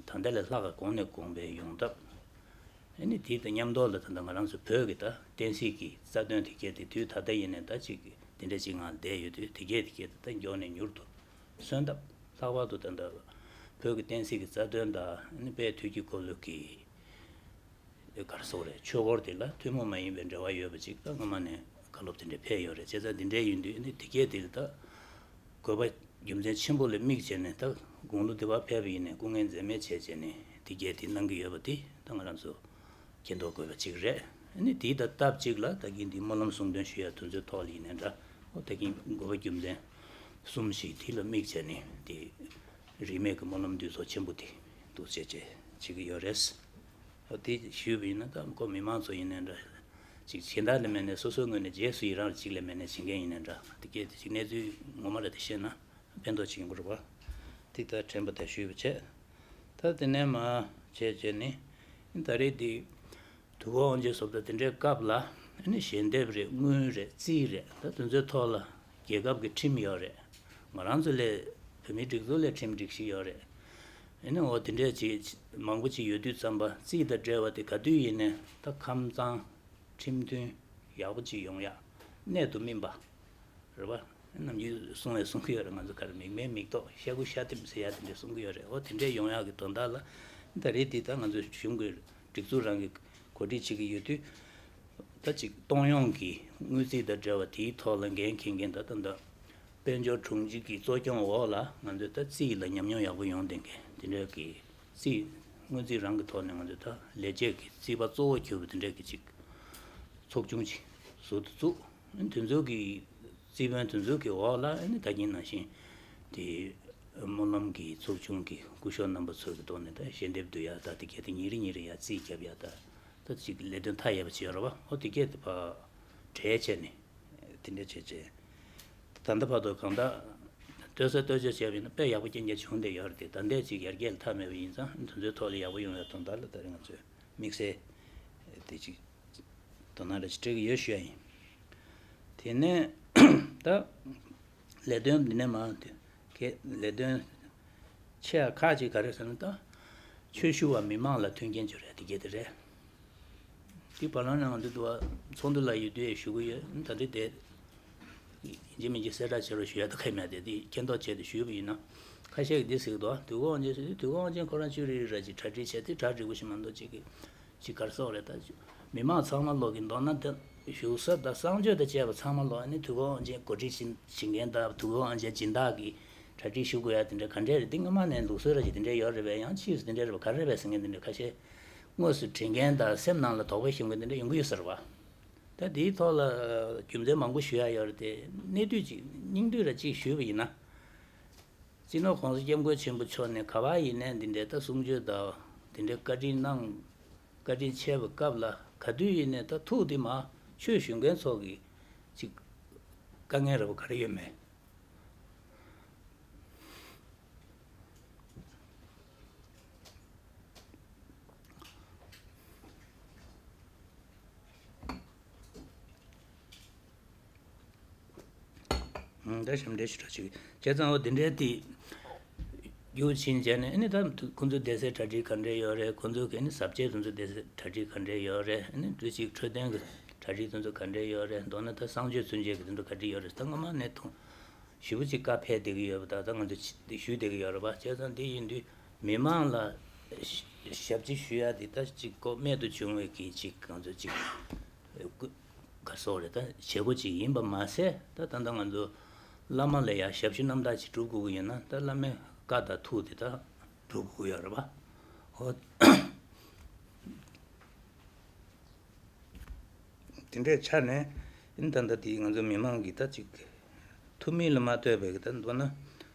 ད་ལྟ་ལས་ལྷག་ག་གོང་ནས་གོང་འཕེལ་ཡོང་ཐབས། ཨ་ནི་དེ་དང་མཉམ་དུ་ལ་ད་ལྟ་ང་རང་ཚོ་བོད་ཀྱི་ད་བསྟན་སྲིད་ཀྱི་རྩ་དོན་དེ་སྐྱེས་ཏེ་དུས་ད་ལྟ་ཡིན་ནའི་ད་ཅིག་གི་དེ་འདྲ་ཅིག་ངང་བསྡད་ཡོད་དུས་དེ་སྐྱེས་དེ་སྐྱེས་ད་མགྱོགས་ནས་མྱུར་དུ། གསོན་ཐབས། ལྷག་པར་དུ་ད་ལྟ་བོད་ཀྱི་བསྟན་སྲིད་ཀྱི་རྩ་དོན་དང་ཨ་ནི་དཔལ་དུས་ཀྱི་འཁོར་ལོ་གི་ག་རེ་ཟེར་དགོས་རེད། ཆོས་འཁོར་དེ་ལ་ཐུན་མོང་མ་ཡིན་པའི་འབྲེལ་བ་ཡོད་པ་ཅིག་ད་སྔོན་མ་ནས་བཀའ་སློབ་དེ་འདྲ་ཕེབས་ཡོད་རེད། བྱས་ཙང་འདི་འདྲ་ཡིན་དུས་ཨ་ནི་དེ་གས་དེ་ལ་ད་དགོས་པ་རྒྱུ་མཚན་ཆེན་པོ་ལ་དམིགས་བྱས་ནས་ད་དགུང་ལོ་འདི་བར་ཕེབས་པ་ཡིན་ནའི་སྐུ་ངལ་འཛེམས་མེད་བྱས་བྱས་ནས་དེ་གས་དེ་གནང་གི་ཡོད་པ་དེ་ད་ང་རང་ཚོ་མཁྱེན་རྟོགས་དགོས་པ་ཅིག་རེད། ཨ་ནི་དེའི་ད་སྟབས་གཅིག་ལ་ད་གིན་འདི་སྨོན་ལམ་གསུང་འདོན་ཞུ་ཡ་དེ་ཚོའི་ཐོག་ལ་ཡིན་ནའི་འདྲ། ཨོ་ད་གིན་དགོས་པ་རྒྱུ་མཚན་གསུམ་ཞིག་དེ་ལ་དམིགས་བྱས་ནས་དེ་རིས་མེད་ཀྱི་སྨོན་ལམ་འདུས་ཚོགས་ཆེན་པོ་དེ་འདུག་བྱས་བྱས་བྱེད་ཀྱི་ཡོད་རེད། ཨོ་དེ་ཞུས་པ་ཡིན་ན་ད་ཁོ་མི་མང་ཚོ་ཡིན་ནའི་འདྲ། ཅིག་གཞན་དག་ལ་མེད་ནའི་སོ་སོའི་ངོས་ནས་རྗེས་སུ་ཡི་རང་ཅིག་ལ་མེད་ནའི་བྱེད་མཁན་ཡིན་ནའི་འདྲ། དེ་གས་དེ་ཅིག་གནས་ཚུལ་ངོ་མ་ར་དེ་ཤེས་ན་ཕན་ཐོགས་ཅིག་ཡོང་གི་རེད་པ། དེ་ད་དྲན་པ་དེ་ཞུས་པ་བྱས། ད་དེ་ནས་མ་བྱས་བྱས་ནི། ད་རེས་དེ། དུས་འཁོར་དབང་ཆེན་བཟོ་ལྟ་དེ་འདྲའི་སྐབས་ལ་ཨ་ནི་ཞལ་འདེབས་རེད། དངུལ་རེད། རྩིས་རེད། ད་དེ་ཚོའི་ཐོག་ལ་རྒྱལ་ཁབ་ཀྱི་ཁྲིམས་ཡོད་རེད། ང་རང་ཚོ་ལས་བོད་མིའི་སྒྲིག་འཛུགས་ལས་ཁྲིམས་སྒྲིག་གཞི་ཡོད་རེད། ཨ་ནི་འོ་དེ་འདྲའི་ཅིག་མང་པོ་ཅིག་ཡོད་དུས་ཙམ་པ་རྩིས་དང་འབྲེལ་བ་དེ་ག་དུས་ཡིན་ནའི་ད་ཁམས་གཙང་ཁྲིམས་མཐུན་ཡག་པོ་ཅིག་ཡོང་ཡ་གནད་དུ་སྨིན་པ། རེད་པ། ནམ་རྒྱུན་གསུང་བས་གསུང་གི་ཡོད་རེད། ང་ཚོ་ག་རེ་མིག་སྨན་མིག་ཏོག་ཤ་ཁུ་ཤ་ཐིམ་ཟེར་ཡ་དེ་འདྲས་གསུང་གི་ཡོད་རེད། འོ་དེ་འདྲས་ཡོང་ཡག་གི་དོན་དག་ལ་ད་རེས་འདི་ད་ང་ཚོ་གཞུང་གི་སྒྲིག་འཛུགས་རང་གི་གོ་སྒྲིག་བྱེད་ཀྱི་ཡོད་དུས་ད་ཅིག་གཏོང་ཡོང་གི་དངུལ་རྩིས་དང་འབྲེལ་བ་དེའི་ཐོག་ལ་འགན་འཁྱེར་མཁན་ད་ད་ད་དཔལ་འབྱོར་དྲུང་ཆེ་གི་གཙོ་སྐྱོང་འོག་ལ་ང་ཚོས་ད་རྩིས་ལ་ཉམས་མྱོང་ཡག་པོ་ཡོང་བསྡད་མཁན་དེ་འདྲས་ཀྱི་རྩིས་དངུལ་རྩིས་རང་གི་ཐོག་ནས་ང་ཚོས་ད་ལས་བྱེད་ཀྱི་རྩིས་པ་གཙོ་བོ་གྱུར་པ་དེ་འདྲས་ཀྱི་ཅིག་ཚོགས་ཆུང་ཅིག་ཟུར་དུ་བཙུགས། དེ་ཚོ་གི་རྩིས་དཔོན་དེ་ཚོ་གི་འོག་ལ་ཨ་ནི་ད་གིན་ནང་བཞིན་དེ་སྨོན་ལམ་གྱི་ཚོགས་ཆུང་གི་སྐུ་ཞབས་རྣམ་པ་ཚོ་གི་ཐོག་ནས་ད་ཞལ་འདེབས་བསྡུ་ཡ་ད་དེ་གས་དེ་ཉིན་རེ་ཉིན་རེ་ཡ་རྩིས་རྒྱབ་ཡ་ད་ད་ཅིག་ལས་དོན་མཐའ་ཡས་པ་བྱེད་ཡ་རེད་པ། ཨོ་དེ་གས་དེ་ཕར་གྲལ་བྱས་ནས་དེ་འདྲ་བྱས་བྱས་ད་ལྟ་བར་དུ་གང་ལྟར་ལྟོས་ས་ལྟོས་བྱ་བྱས་པ་ཡིན་ན་དཔེ་ཡག་པོ་རྐྱང་རྐྱང་བྱུང་བསྡད་ཡོད་རེད་དེ། ད་ལྟའི་ཅིག་ཡར་རྒྱས་ལ་མཐའ་མེད་པ་ཡིན་ཙང་དེ་ཚོའི་ཐོག་ལ་ཡག་པོ་ཡོང་ཡ་དོན་དག་ལ་ད་རེས་ང་ཚོས་དམིགས་བསལ་དེ་ཅིག་དོ་སྣང་རེ་ཞིག་སྤྲད་ཀྱི་ཡོད་ཞུ་ཡ་ཡིན། དེ་ནས་ད་ལས་དོན་འདི་ནས་མ་དེ་གས་ལས་དོན་ཆེ་བ་ཁག་ཅིག་ག་རེ་ཟེར་ན་ད་ཆོས་ཞུ་བ་མི་མང་ལ་མཐུན་རྐྱེན་སྦྱོར་ཡ་དེ་གས་དེ་རེད། དེ་བར་ལམ་ནང་འདི་འདུག་བ། ཚོགས་འདུ་ལ་ཡོད་དུས་ཞུ་གི་ཡོད། ད་འདི་དེ་ཡིན་གཅིག་མིན་གཅིག་གསལ་བསྒྲགས་བྱེད་རོགས་ཞུ་ཡ་ད་ཁ་མེད་དེ། འདི་མཁྱེན་རྟོགས་བྱས་ཏེ་ཞུས་པ་ཡིན་ན། ཁ་ཤས་ཀྱིས་འདི་ཟེར་གི་འདུག་དུས་འཁོར་དབང་ཆེན་ཟེར་དུས་འཁོར་དབང་ཆེན་ཁོ་རང་ཅིག་རེ་རེ་ར་ཅིག་གྲ་སྒྲིག་བྱས་ཏེ་གྲ་སྒྲིག་པོ་ཞིག་མ་གཏོགས་ཅིག་གི་ཅིག་ག་རེ་ཟེར་དགོས་རེད། ད་མི་མང་ཚང་མ་ལོག་གི་མདོར་ན་ད་བཞུགས་ས་དང་གསང་སྤྱོད་དང་བཅས་པ་ཚང་མ་ལོག་ཨ་ནི་དུས་འཁོར་དབང་ཆེན་གོ་སྒྲིག་བྱེད་བྱེད་མཁན་དང་དུས་འཁོར་དབང་ཆེན་སྦྱིན་བདག་གིས་གྲ་སྒྲིག་ཞུ་དགོས་ཡ་དེ་འདྲ་ག་འདྲས་རེད། འདི་སྔ་མ་ནས་ལུགས་སྲོལ་ར་ཅིག་དེ་འདྲས་ཡོད་རེད་པས། ཡང་ཕྱིས་སུ་དེ་འདྲས་རེད་པ་ག་རེ་རེད་པས་ཟེར་མཁན་དེ་འདྲས་ཁ་ཤས། དངོས་སུ་དྲན་མཁན་དང་སེམས་ནང་ལ་དོགས་པ་ཞུ་མཁན་དེ་འདྲ་ཡོང་གི་ཡོད་ས་རེད་པ། ད་དེའི་ཐོག་ལ་རྒྱུ་མཚན་མང་པོ་ཞུ་ཡ་ཡོད་རེད་དེ། གནད་བསྡུས་ཅིག་སྙིང་བསྡུས་ར་ཅིག་ཞུས་པ་ཡིན་ན། སྤྱི་ནོར་༸གོང་ས་༸སྐྱབས་མགོན་ཆེན་པོ་མཆོག་ནས་ག་པར་ཡིན་ནའི་འདི་འདྲའི་ད་གསུང་ཆོས་དང་འདི་འདྲའི་བཀའ་དྲིན་གནང་། བཀའ་དྲིན་ཆེ་བའི་སྐབས་ལ་ག་དུས་ཡིན་ནའི་ད་ཐུགས་འདི་མ་ཆོས་ཞུ་མཁན་ཚོ་གི་ཅིག་དཀའ་ངལ་ར་བ་ག་རེ་ཡོད་མེད། ད་ཞབས་འདྲེན་ཞུ་གྲབས་ཅིག་བྱས་ཙང་འོ་དེ་འདྲའི་དེ་རྒྱུ་ཕྱིན་བྱས་ནས་ཨ་ནི་ད་ཁོང་ཚོའི་སྡེ་སྲིད་གྲ་སྒྲིག་ག་འདྲས་ཡོད་རེད། ཁོང་ཚོའི་གི་ཨ་ནི་ཟབ་རྒྱས་དེ་ཚོ་སྡེ་སྲིད་གྲ་སྒྲིག་ག་འདྲས་ཡོད་རེད། ཨ་ནི་དུས་ཅིག་འཕྲོད་བསྟེན་གི་གྲ་སྒྲིག་དེ་ཚོ་ག་འདྲས་ཡོད་རེད། མདོར་ན་ད་གསང་སྤྱོད་ཚུན་ཆད་ཀྱི་དེ་ཚོ་ག་འདྲས་ཡོད་རེད། ད་སྔོན་མ་ནས་མཐོང་ཞེ་པོ་ཅིག་བཀའ་ཕེབས་བསྡད་ཀྱི་ཡོད་པ། ད་ད་ང་ཚོ་ཞུས་བསྡད་ཀྱི་ཡོད་རེད་པ། བྱས་ཙང་དེ་ཡིན་དུས་མི་མང་ལ་ཞབས་ཕྱི་ཞུ་ཡ་དེ་ད་ཅིག་ཁོ་རྨད་དུ་བྱུང་བའི་གི་ཅིག་ང་ཚོ་ཅིག་ག་སོགས་རེད། ད་བྱེད་སྒོ་ཅིག་ཡིན་པ་མ་ཟད། ད་ད་ལྟ་ང་ཚོ་བླ་མ་ལ་ཡ་ཞབས་ཞུ་རྣམ་དག་ཅིག་སྒྲུབ་དགོས་ཀྱི་ཡོད་ན། ད་བླ་མའི་བཀའ་དང་ཐུགས་དེ་ད་སྒྲུབ་དགོས་ཡོད་རེད་པ། འོ། དེ་འདྲའི་ཆ་ནས་ཨིན། ད་ལྟ་དེ་ང་ཚོ་མི་མང་གིས་ད་ཅིག་ཐུབ་མིན་ལ་མ་ལྟོས་པའི་གི་ད་མདོར་ན།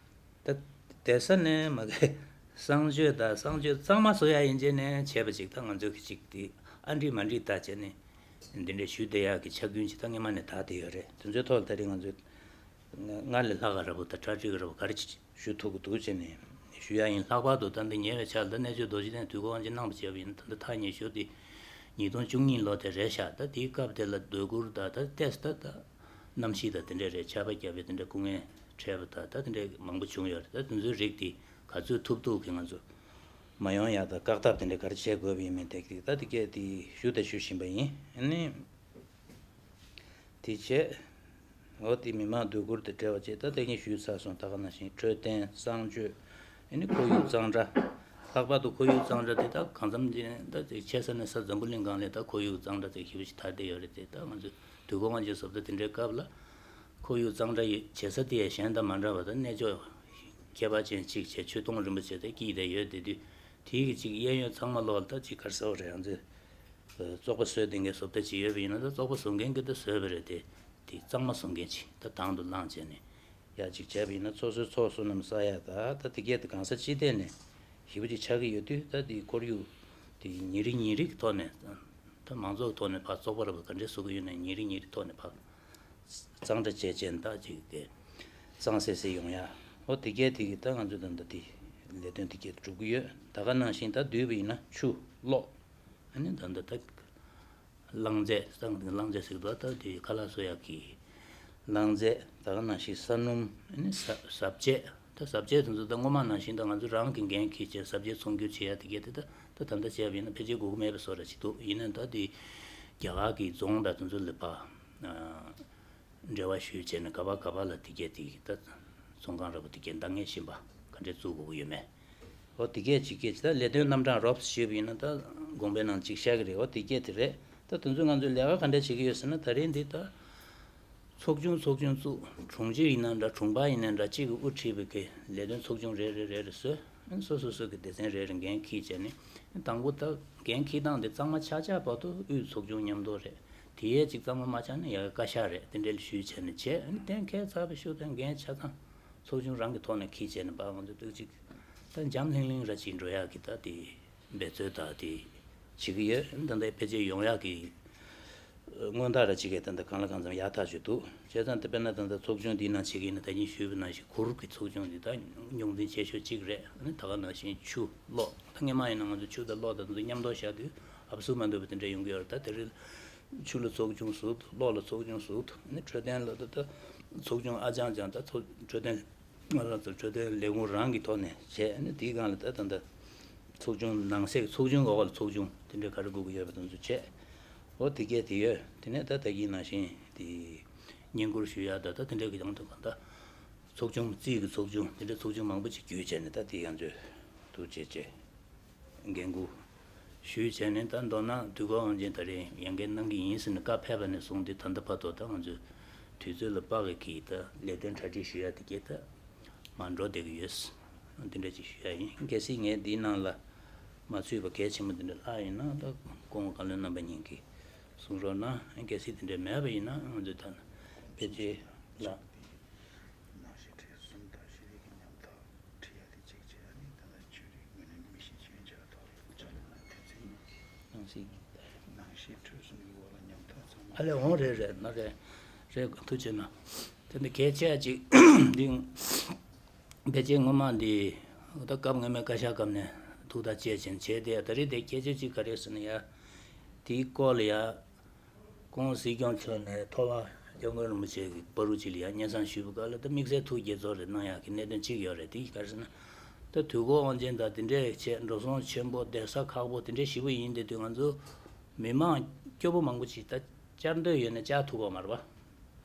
ད་བསྡད་ས་ནས་མ་གི་གསང་སྤྱོད་དང་གསང་སྤྱོད་གཙང་མ་བཟོ་ཡ་ཡིན་བྱས་ནས་བྱས་པ་ཅིག་ད་ང་ཚོ་གི་ཅིག་དེ་ཨ་འགྲིག་མ་འགྲིག་ལྟ་བྱས་ནས་འདི་འདྲའི་ཞུ་བསྡད་ཡག་གི་ཆ་རྐྱེན་ཅིག་ད་སྔོན་མ་ནས་དར་བསྡད་ཡོད་རེད། དེ་ཚོའི་ཐོག་ལ་ད་རེས་ང་ཚོས་སྔར་ལས་ལྷག་ག་ར་བོ་ད་གྲ་སྒྲིག་ར་བོ་ག་རེ་ཞུ་ཐུབ་ཀྱི་འདུག་བྱས་ནས་ཞུ་ཡ་ཡིན། ལྷག་པར་དུ་ད་འདི་ཉེ་བའི་ཆར་ད་གནས་མཆོག་རྡོ་རྗེ་གདན་དུས་འཁོར་དབང་ཆེན་གནང་བ་བྱས་པ་ཡིན་ན། ད་ལྟ་ཐག་ཉེ་ཤོས་དེ་ཉིས་སྟོང་བཅུ་གཉིས་ལོ་དེ་རེད་ཤག་ད་དེའི་སྐབས་དེ་ལ་སྡོད་གུར་ད་ད་ཏེས་ད་ད་གནམ་གཤིས་ད་དེ་འདྲས་རེད། ཆར་པ་བརྒྱབ་པའི་དེ་འདྲས་སྐུ་ངལ་འཕྲད་པ་ད་ད་དེ་འདྲས་མང་པོ་བྱུང་ཡོད་རེད། ད་དེ་ཚོའི་རིགས་དེ་ག་ཚོད་ཐུབ་ཐུབ་ཀྱིས་ང་ཚོ་མ་ཡོང་ཡག་ད་བཀག་ཐབས་དེ་འདྲས་ག་རེ་བྱེད་དགོས་པ་ཡིན་མིན་དེ་ད་དེ་གས་དེ་ཞུ་ད་ཞུ་བཞིན་པ་ཡིན། ཨ་ནི། དེ་བྱས། འོ་དེ་མི་མང་སྡོད་གུར་དང་འབྲེལ་བ་བྱས། ད་དེ་ཉིན་ཞུས་ཚར་སོང་། ད་ག་ནང་བཞིན་འཕྲོད་བསྟེན་གསང་སྤྱོད། ཨ་ནི་ཁོར་ཡུག་གཙང་སྦྲ། ལྷག་པར་དུ་ཁོར་ཡུག་གཙང་སྦྲ་དེ་ད་གང་འཚམ་ཅིག་ད་དེ་ཆེ་ས་ནས་ས་འཛམ་བུ་གླིང་སྒང་ལ་ད་ཁོར་ཡུག་གཙང་སྦྲ་དེ་ཞེ་པོ་ཞིག་དར་བསྡད་ཡོད་རེད་དེ། ད་ང་ཚོས་དུས་འཁོར་དབང་ཆེན་བཟོ་ལྟ་དེ་འདྲའི་སྐབས་ལ་ཁོར་ཡུག་གཙང་སྦྲ་ཡི་བྱེད་ས་དེ་ཡང་གཞན་དང་མ་འདྲ་བ་ད་གནས་མཆོག་ཁྱད་པར་ཅན་གཅིག་བྱས་ཆོས་དུང་རིན་པོ་ཆེ་དེ་སྐྱིད་དེ་ཡོད་དེ་དུས་དེའི་གི་ཅིག་གཡས་གཡོན་ཚང་མ་ལོག་ལ་ད་ཅིག་ག་རེ་ཟེར་བ་རེད། ང་ཚོས་བཙོག་པ་བཟོས་བསྡད་མཁན་བཟོ་ལྟ་ཅིག་ཡོད་པ་ཡིན་ན། ད་བཙོག་པ་བཟོ་མཁན་གྱིས་ད་བཟོས་པ་རེད་དེ། དེ་གཙང་མ་བཟོ་མཁན་ཅིག་ད་དང་དུ་བླངས་བྱས་ནས་ཡག་ཅིག་བྱས་པ་ཡིན་ན། སོ་སོའི་ཚོགས་བསོད་ནམས་བསགས་ཡག་ད་ད་དེ་གས་དེ་གང་ས་ཅི་ཐད་ནས་ཞེ་པོ་ཅིག་ཆགས་ཀྱི་ཡོད་དུས། ད་དེ་ཁོར་ཡུག་དེ་ཉིན་རེ་ཉིན་རེ་གི་ཐོག་ནས། ད་མང་ཚོགས་ཀྱི་ཐོག་ནས་ཕར་བཙོག་པ་ར་བ་ག་འདྲས་བཟོ་གི་ཡོད་ན་ཉིན་རེ་ཉིན་རེ་ཐོག་ནས་ཕར་གཙང་སྦྲ་བྱས་བྱས་ད་ཅིག་དེ་གཙང་སེ་སེ་ཡོང་ཡག་འོ་དེ་གས་དེ་གི་ད་ང་ཚོས་ད་ད་དེ་ལས་དོན་དེ་གས་སྒྲུབ་ཀྱི་ཡོད། ད་ག་ནང་བཞིན་ད་བསྡུས་པ་ཡིན་ན་ཆུ་གློག་ཨ་ནི་ད་ད་ད། རླངས་རྫས། རླངས་རྫས་ཟེར་གྱི་འདུག་ད་དེ་ཁ་ལག་བཟོ་ཡག་གི་རླངས་རྫས། ད་ག་ནང་བཞིན་ས་སྣུམ། ཨ་ནི་ཟ་ཟ་བཅད། ད་ཟ་བཅད་དེ་ཚོ་ད་སྔོན་མ་ནང་བཞིན་ད་ང་ཚོ་རང་གི་འགན་འཁྱེར་བྱས་ཟ་བཅད་ཚོང་སྒྱུར་བྱེད་ཡག་དེ་གས་དེ་ད་ད་ད་ལྟ་བྱས་པ་ཡིན་ན་ཕལ་ཆེར་དགོས་ཀྱི་མེད་པའི་བཟོ་འདྲ་ཅིག་འདུག་ཡིན་ནའི་ད་དེ་རྒྱ་གར་གྱི་རྫོང་དང་དེ་ཚོ་ལ་ཕར་འབྲེལ་བ་ཞུས་བྱས་ནས་ག་པ་ག་པ་ལ་དེ་གས་དེ་ད་ཚོང་ཁང་འདྲ་པོ་དེ་གས་འདང་ངེས་བཞིན་པ་ག་འདྲས་བཙུགས་དགོས་ཀྱི་ཡོད་མེད། འོ་དེ་གས་ཅིག་གས་ད་ལས་དོན་རྣམ་གྲངས་རོབ་ཙམ་ཞུས་པ་ཡིན་ན། ད་དགོངས་པའི་ནང་ཅིག་བཞག་གི་རེད། འོ་དེ་གས་དེ་རེད། ད་དེ་ཚོ་ང་ཚོས་ལས་ཀ་ག་འདྲས་བྱེད་ཀྱི་ཡོད་ཟེར་ན། ད་རེས་འདི་ད་ཚོགས་ཆུང་ཚོགས་ཆུང་བཙུགས། དྲུང་ཆེ་ཡིན་ན་འདྲ། དྲུང་པ་ཡིན་ན་འདྲ། གཅིག་གིས་དབུ་ཁྲིད་པའི་གི་ལས་དོན་ཚོགས་ཆུང་རེ་རེ་རེ་རེ་བཟོས། སོ་སོ་སོ་གི་སྡེ་ཚན་རེ་རེ་འགན་འཁྱེར་བྱས་ནས། དང་པོ་ད་འགན་འཁྱེར་སྟངས་དེ་གཙང་མ་ཆགས་ཆགས་བར་དུ་དབུས་ཚོགས་ཆུང་མཉམ་དུ་རེད། དེ་ཡས་ཅིག་གཙང་མ་མ་ཆགས་ན་ཡ་བཀའ་ཤག་རེད། དེ་འདྲ་ཞུས་བྱས་ནས་བྱས། ཨ་ནི་གཏན་འཁེལ་ཚར་བའི་ཤུལ་དུ་འགན་ཆ་ཚང་ཚོགས་ཆུང་རང་གི་ཐོག་ནས་འཁྱེར་བྱས་ནས་ཕར་ང་ཚོ་ཏོག་ཙམ་ད་འཇམ་ལྷིང་ལྷིང་ར་ཅིག་འགྲོ་ཡག་གི་ད་དེ་འབད་རྩོལ་ད་དེ་བྱེད་ཀྱི་ཡོད། ད་ལྟ་ཕལ་ཆེར་ཡོང་ཡག་གི་སྔོན་ཐག་ར་ཅིག་གི་ད་ལྟ་གང་ལ་གང་འཚམ་ཡག་ཐག་ཆོད་འདུག་བྱས་ཙང་དེ་དཔེར་ན་ད་ལྟ་ཚོགས་ཆུང་འདིའི་ནང་བྱེད་ཀྱི་ཡིན་ན། ད་གིན་ཞུས་པ་ནང་བཞིན་གུར་གྱི་ཚོགས་ཆུང་འདི་ད་རྙོག་འཛིང་ཆེ་ཤོས་གཅིག་རེད། ཨ་ནི་ད་ག་ནང་བཞིན་ཆུ་གློག་ད་སྔོན་མ་ཡིན་ན་ང་ཚོ་ཆུ་དང་གློག་དང་དེ་ཚོ་མཉམ་དུ་བཞག་དུས་ཨབ་སུ་མ་འདུག་པ་དེ་འདྲ་ཡོང་གི་ཡོད་རེད། ད་དེ་རིང་ཆུ་ལ་ཚོགས་ཆུང་ཟུར་དུ། གློག་ལ་ཚོགས་ཆུང་ཟུར་དུ། ཨ་ནི་འཕྲོད་བསྟེན་ལ་ད་ལྟ་ཚོགས་ཆུང་ཨ་ཅང་ཅང་ད་ཚོ་འཕྲོད་བསྟེན་ང་རང་ཚོ་འཕྲོད་བསྟེན་ལས་ཁུངས་རང་གི་ཐོག་ནས་བྱས། ཨ་ནི་དེའི་སྒང་ལ་ད་ད་ད་ཚོགས་ཆུང་ནང་གསེས་ཚོགས་ཆུང་འོག་ལ་ཚོགས་ཆུང་དེ་འདྲའི་ག་རེ་དགོས་ཀྱི་ཡོད་པ་དེ་ཚོ་བྱས། འོ་དེ་གས་དེ་ཡོད། དེ་ནས་ད་ད་གིན་ནང་བཞིན་དེ་བསྙེན་བཀུར་ཞུ་ཡ་ད་ད་དེ་འདྲ་གི་ཡང་དུ་གང་ད་ཚོགས་ཆུང་རྩིས་ཀྱི་ཚོགས་ཆུང་དེ་འདྲ་ཚོགས་ཆུང་མང་པོ་ཅིག་བརྒྱུད་བྱས་ནས་ད་དེ་ཡང་ཚོད་དུ་བྱས་བྱས་འགན་འཁུར་ཞུས་བྱས་ནས། ད་མདོར་ན་དུས་འཁོར་དབང་ཆེན་ད་རེས་ཡང་འགན་གནང་གི་ཡིན་ཟེར་ནས་བཀའ་ཕེབས་པ་ནས་བཟུང་སྟེ་ད་ལྟ་བར་དུ་ད་ང་ཚོས་དུས་ཚོད་ལ་དཔག་གི་ད་ལས་དོན་གྲ་སྒྲིག་ཞུ་ཡ་དེ་གས་ད། མར་འགྲོ་བསྡད་ཀྱི་ཡོད། འདི་འདྲ་ཅིག་ཞུ་ཡ་ཡིན། གལ་སྲིད་ངས་འདིའི་ནང་ལ་མ་ཚུད་པ་གལ་ཆེན་པོ་འདི་འདྲ་ལྷག་ཡོད་ན་ད་སྐུ་ངོ་བཀའ་བློན་རྣམ་པ་གཉིས་ཀྱིས་གསུང་རོགས་གནང་། གལ་སྲིད་འདི་འདྲ་མེད་པ་ཡིན་ན་ང་ཚོས་ད་ཕལ་ཆེར་ལ། ནང་བཞིན་ཁྲིད་གསུམ་དང་ཤེས་རིག་གི་ཉམ་ཐག་ཁྲིད་ཡ་དེ་གཅིག་བྱས་ནས་ད་ལྟ་ཆོས་རིག་ངོས་ནས་མི་ཤེས་ཆོས་ཆ་ཐོག་ལ་ཕྱག་ལས་གནང་དུས་ཚོད་ཡིན། ནང་བཞིན་ནང་བཞིན་ཁྲིད་གསུམ་གྱི་འོག་ལ་ཉམ་ཐག་ཚང་མ་ཨ་ལས་འོང་རེད་རེད་ན་རེད་རེད་ཐུགས་རྗེ་གནང་། དེ་འདི་གལ་ཆེ་ཅིག་འདི། ཕལ་ཆེར་སྔོན་མ་འདི་ད་སྐབས་སྔོན་མའི་བཀའ་ཤག་སྐབས་ནས་ཐུགས་ཐག་བཅད་བཞིན་བྱས་ཏེ་ད་རེས་དེ་སྐད་ཆ་གཅིག་ག་རེ་ཟེར་ན་ཡ། དེའི་སྐོར་ལ་ཡ། ཁོང་སྲིད་སྐྱོང་མཆོག་ནས་ཐོག་མར་སྐྱབས་མགོན་རིན་པོ་ཆེ་གི་བར་དུ་ཅིག་ལ་ཡ་སྙན་སེང་ཞུས་པའི་སྐབས་ལ་ད་དམིགས་བསལ་ཐུགས་དགྱེས་ཚོར་རེ་གནང་ཡག་གི་གནད་དོན་གཅིག་ཡོད་རེད། དེ་ག་རེ་ཟེར་ན། ད་དུས་འཁོར་དབང་ཆེན་དང་དེ་འདྲའི་ཆེད་འགྲོ་སོང་ཆེན་པོ་བསྡད་ས་ཁག་པོ་དེ་འདྲའི་ཞེ་པོ་ཡིན་དེ་དུས་ང་ཚོ་མི་མང་སྐྱོ་པོ་མང་པོ་ཅིག་ད་བཅར་འདོད་ཡོད་ནས་བཅར་ཐུབ་པ་མ་རེད་པ།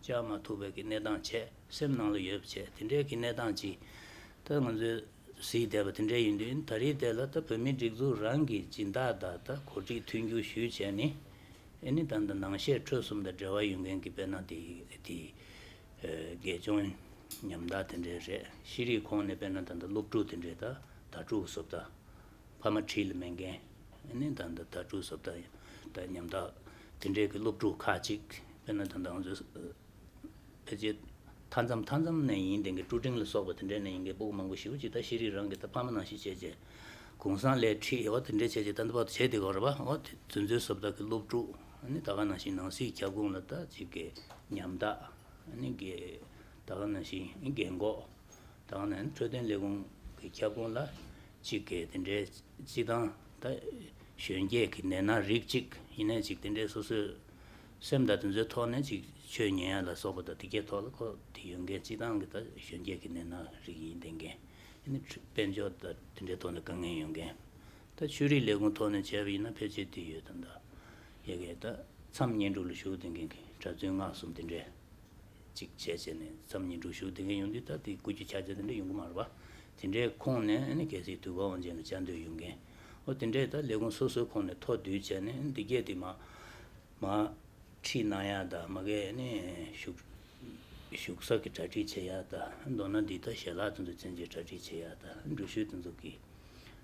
བཅར་མ་ཐུབ་པའི་གི་གནས་སྟངས་བྱས་སེམས་ནང་ལ་ཡོད་པ་བྱས་དེ་འདྲའི་གི་གནས་སྟངས་ཅིག་ད་ང་ཚོས་གཟིགས་བསྡད་པ་དེ་འདྲ་ཡིན་དུས་ད་རེས་དེ་ལ་ད་བོད་མིའི་སྒྲིག་འཛུགས་རང་གི་སྦྱིན་བདག་དང་ད་གོ་སྒྲིག་མཐུན་འགྱུར་ཞུས་བྱས་ནས་ཨེ་ནི་ད་ལྟ་ནང་བཤད་འཕྲོས་གསུམ་དང་འབྲེལ་བ་ཡོད་མཁན་གྱི་དཔེར་ན་དེ་དེ་དགེ་སྦྱོང་ཉམ་ཐག་དེ་འདྲ་རེད། ཤེས་རིག་ཁོངས་ནས་དཔེར་ན་ད་ལྟ་སློབ་ཕྲུག་དེ་འདྲ་ད་དྭ་ཕྲུག་བཟོ་ལྟ། ཕ་མ་འཁྲིས་ལ་མེད་མཁན། ཨ་ནི་ད་ལྟ་དྭ་ཕྲུག་བཟོ་ལྟ་ཡང་ད་ཉམ་ཐག་དེ་འདྲའི་གི་སློབ་ཕྲུག་ཁག་ཅིག་དཔེར་ན་ད་ལྟ་ང་ཚོའི་ཕལ་ཆེར་མཐའ་མཚམས་མཐའ་མཚམས་ནས་ཡིན་མཁན་གི་ཀྲུ་ཀྲིང་ལ་སོགས་པ་དེ་འདྲའི་ནས་ཡིན་མཁན་སྤུ་གུ་མང་པོ་ཞེ་པོ་ཅིག་ད་ཤེས་རིག་རང་གི་ད་ཕ་མ་ནང་བཞིན་བྱས་བྱས་གུང་སེང་ལ་ཁྲིད་འོ་དེ་འདྲའི་བྱས་བྱས་ད་ལྟ་བར་དུ་བྱས་བསྡད་ཡོད་རེད་པ། འོ་དེ་ཚོའི་བཟོ་ལྟ་གི་སློབ་ཕྲུག་ཨ་ནི་ད་ག་ནང་བཞིན་ནང་སྲིད་ཁྱབ་ཁོངས་ལ་ད་ཅིག་གི་ཉམ་ཐག་ཨ་ནི་གི་ད་ག་ནང་བཞིན་རྒན་གོག་ད་ག་ནང་འཕྲོད་བསྟེན་ལས་ཁུངས་ཀྱི་ཁྱབ་ཁོངས་ལ་གཅིག་གི་དེ་འདྲའི་སྤྱི་བཏང་ད་གཞོན་སྐྱེས་ཀྱི་ནད་མནར་རིགས་གཅིག་ཡིན་ནའི་གཅིག་དེ་འདྲའི་སོ་སོའི་སེམས་དང་དེ་ཚོའི་ཐོག་ནས་གཅིག་ཆོས་ཉན་ཡ་ལ་སོགས་པ་དང་དེ་གའི་ཐོག་ལ་ཁོ་དེ་ཡོད་མཁན་སྤྱི་བཏང་གི་ད་གཞོན་སྐྱེས་ཀྱི་ནད་མནར་རིགས་ཡིན་བསྡད་མཁན་ཡིན་ན་དཔལ་འབྱོར་དང་དེ་འདྲའི་ཐོག་ནས་དཀའ་ངལ་ཡོད་མཁན་ད་ཆོས་རིག་ལས་ཁུངས་ཐོག་ནས་བྱས་པ་ཡིན་ན་ཕལ་ཆེར་དེ་ཡོད་ད་ད་ཡ་གའི་ད་མཚམས་བསྙེན་སྒྲུབ་ལ་བཞུགས་བསྡད་མཁན་གྱི་གྲྭ་བཙུན་སྔགས་གསུམ་དེ་འདྲའི། གཅིག་བྱས་བྱས་ནས་མཚམས་བསྙེན་སྒྲུབ་ཞུ་དེ་ག་ཡོང་དུས་ད་དེ་སྐུ་རྒྱུ་ཆ་ཆ་དེ་འདྲ་ཡོང་གི་མ་རེད་པ། དེ་འདྲའི་ཁོངས་ནས་ཨ་ནི་གལ་སྲིད་དུས་འཁོར་དབང་ཆེན་ལ་བཅར་འདོད་ཡོད་མཁན། ཨོ་དེ་འདྲའི་ད་ལས་ཁུངས་སོ་སོའི་ཁོངས་ནས་ཐོ་བསྡུས་བྱས་ནས་འདི་གས་དེ་མ་མ་ཁྲིད་གནང་ཡ་ད་མ་གས་ཨ་ནི་བཞུགས་བཞུགས་ས་གི་གྲ་སྒྲིག་བྱེད་ཡ་ད་མདོར་ན་འདི་ད་ཞལ་ལག་དེ་ཚོ་ཚན་ཆེད་གྲ་སྒྲིག་བྱེད་ཡ་ད་འགྲུལ་བཞུད་དེ་ཚོ་གི་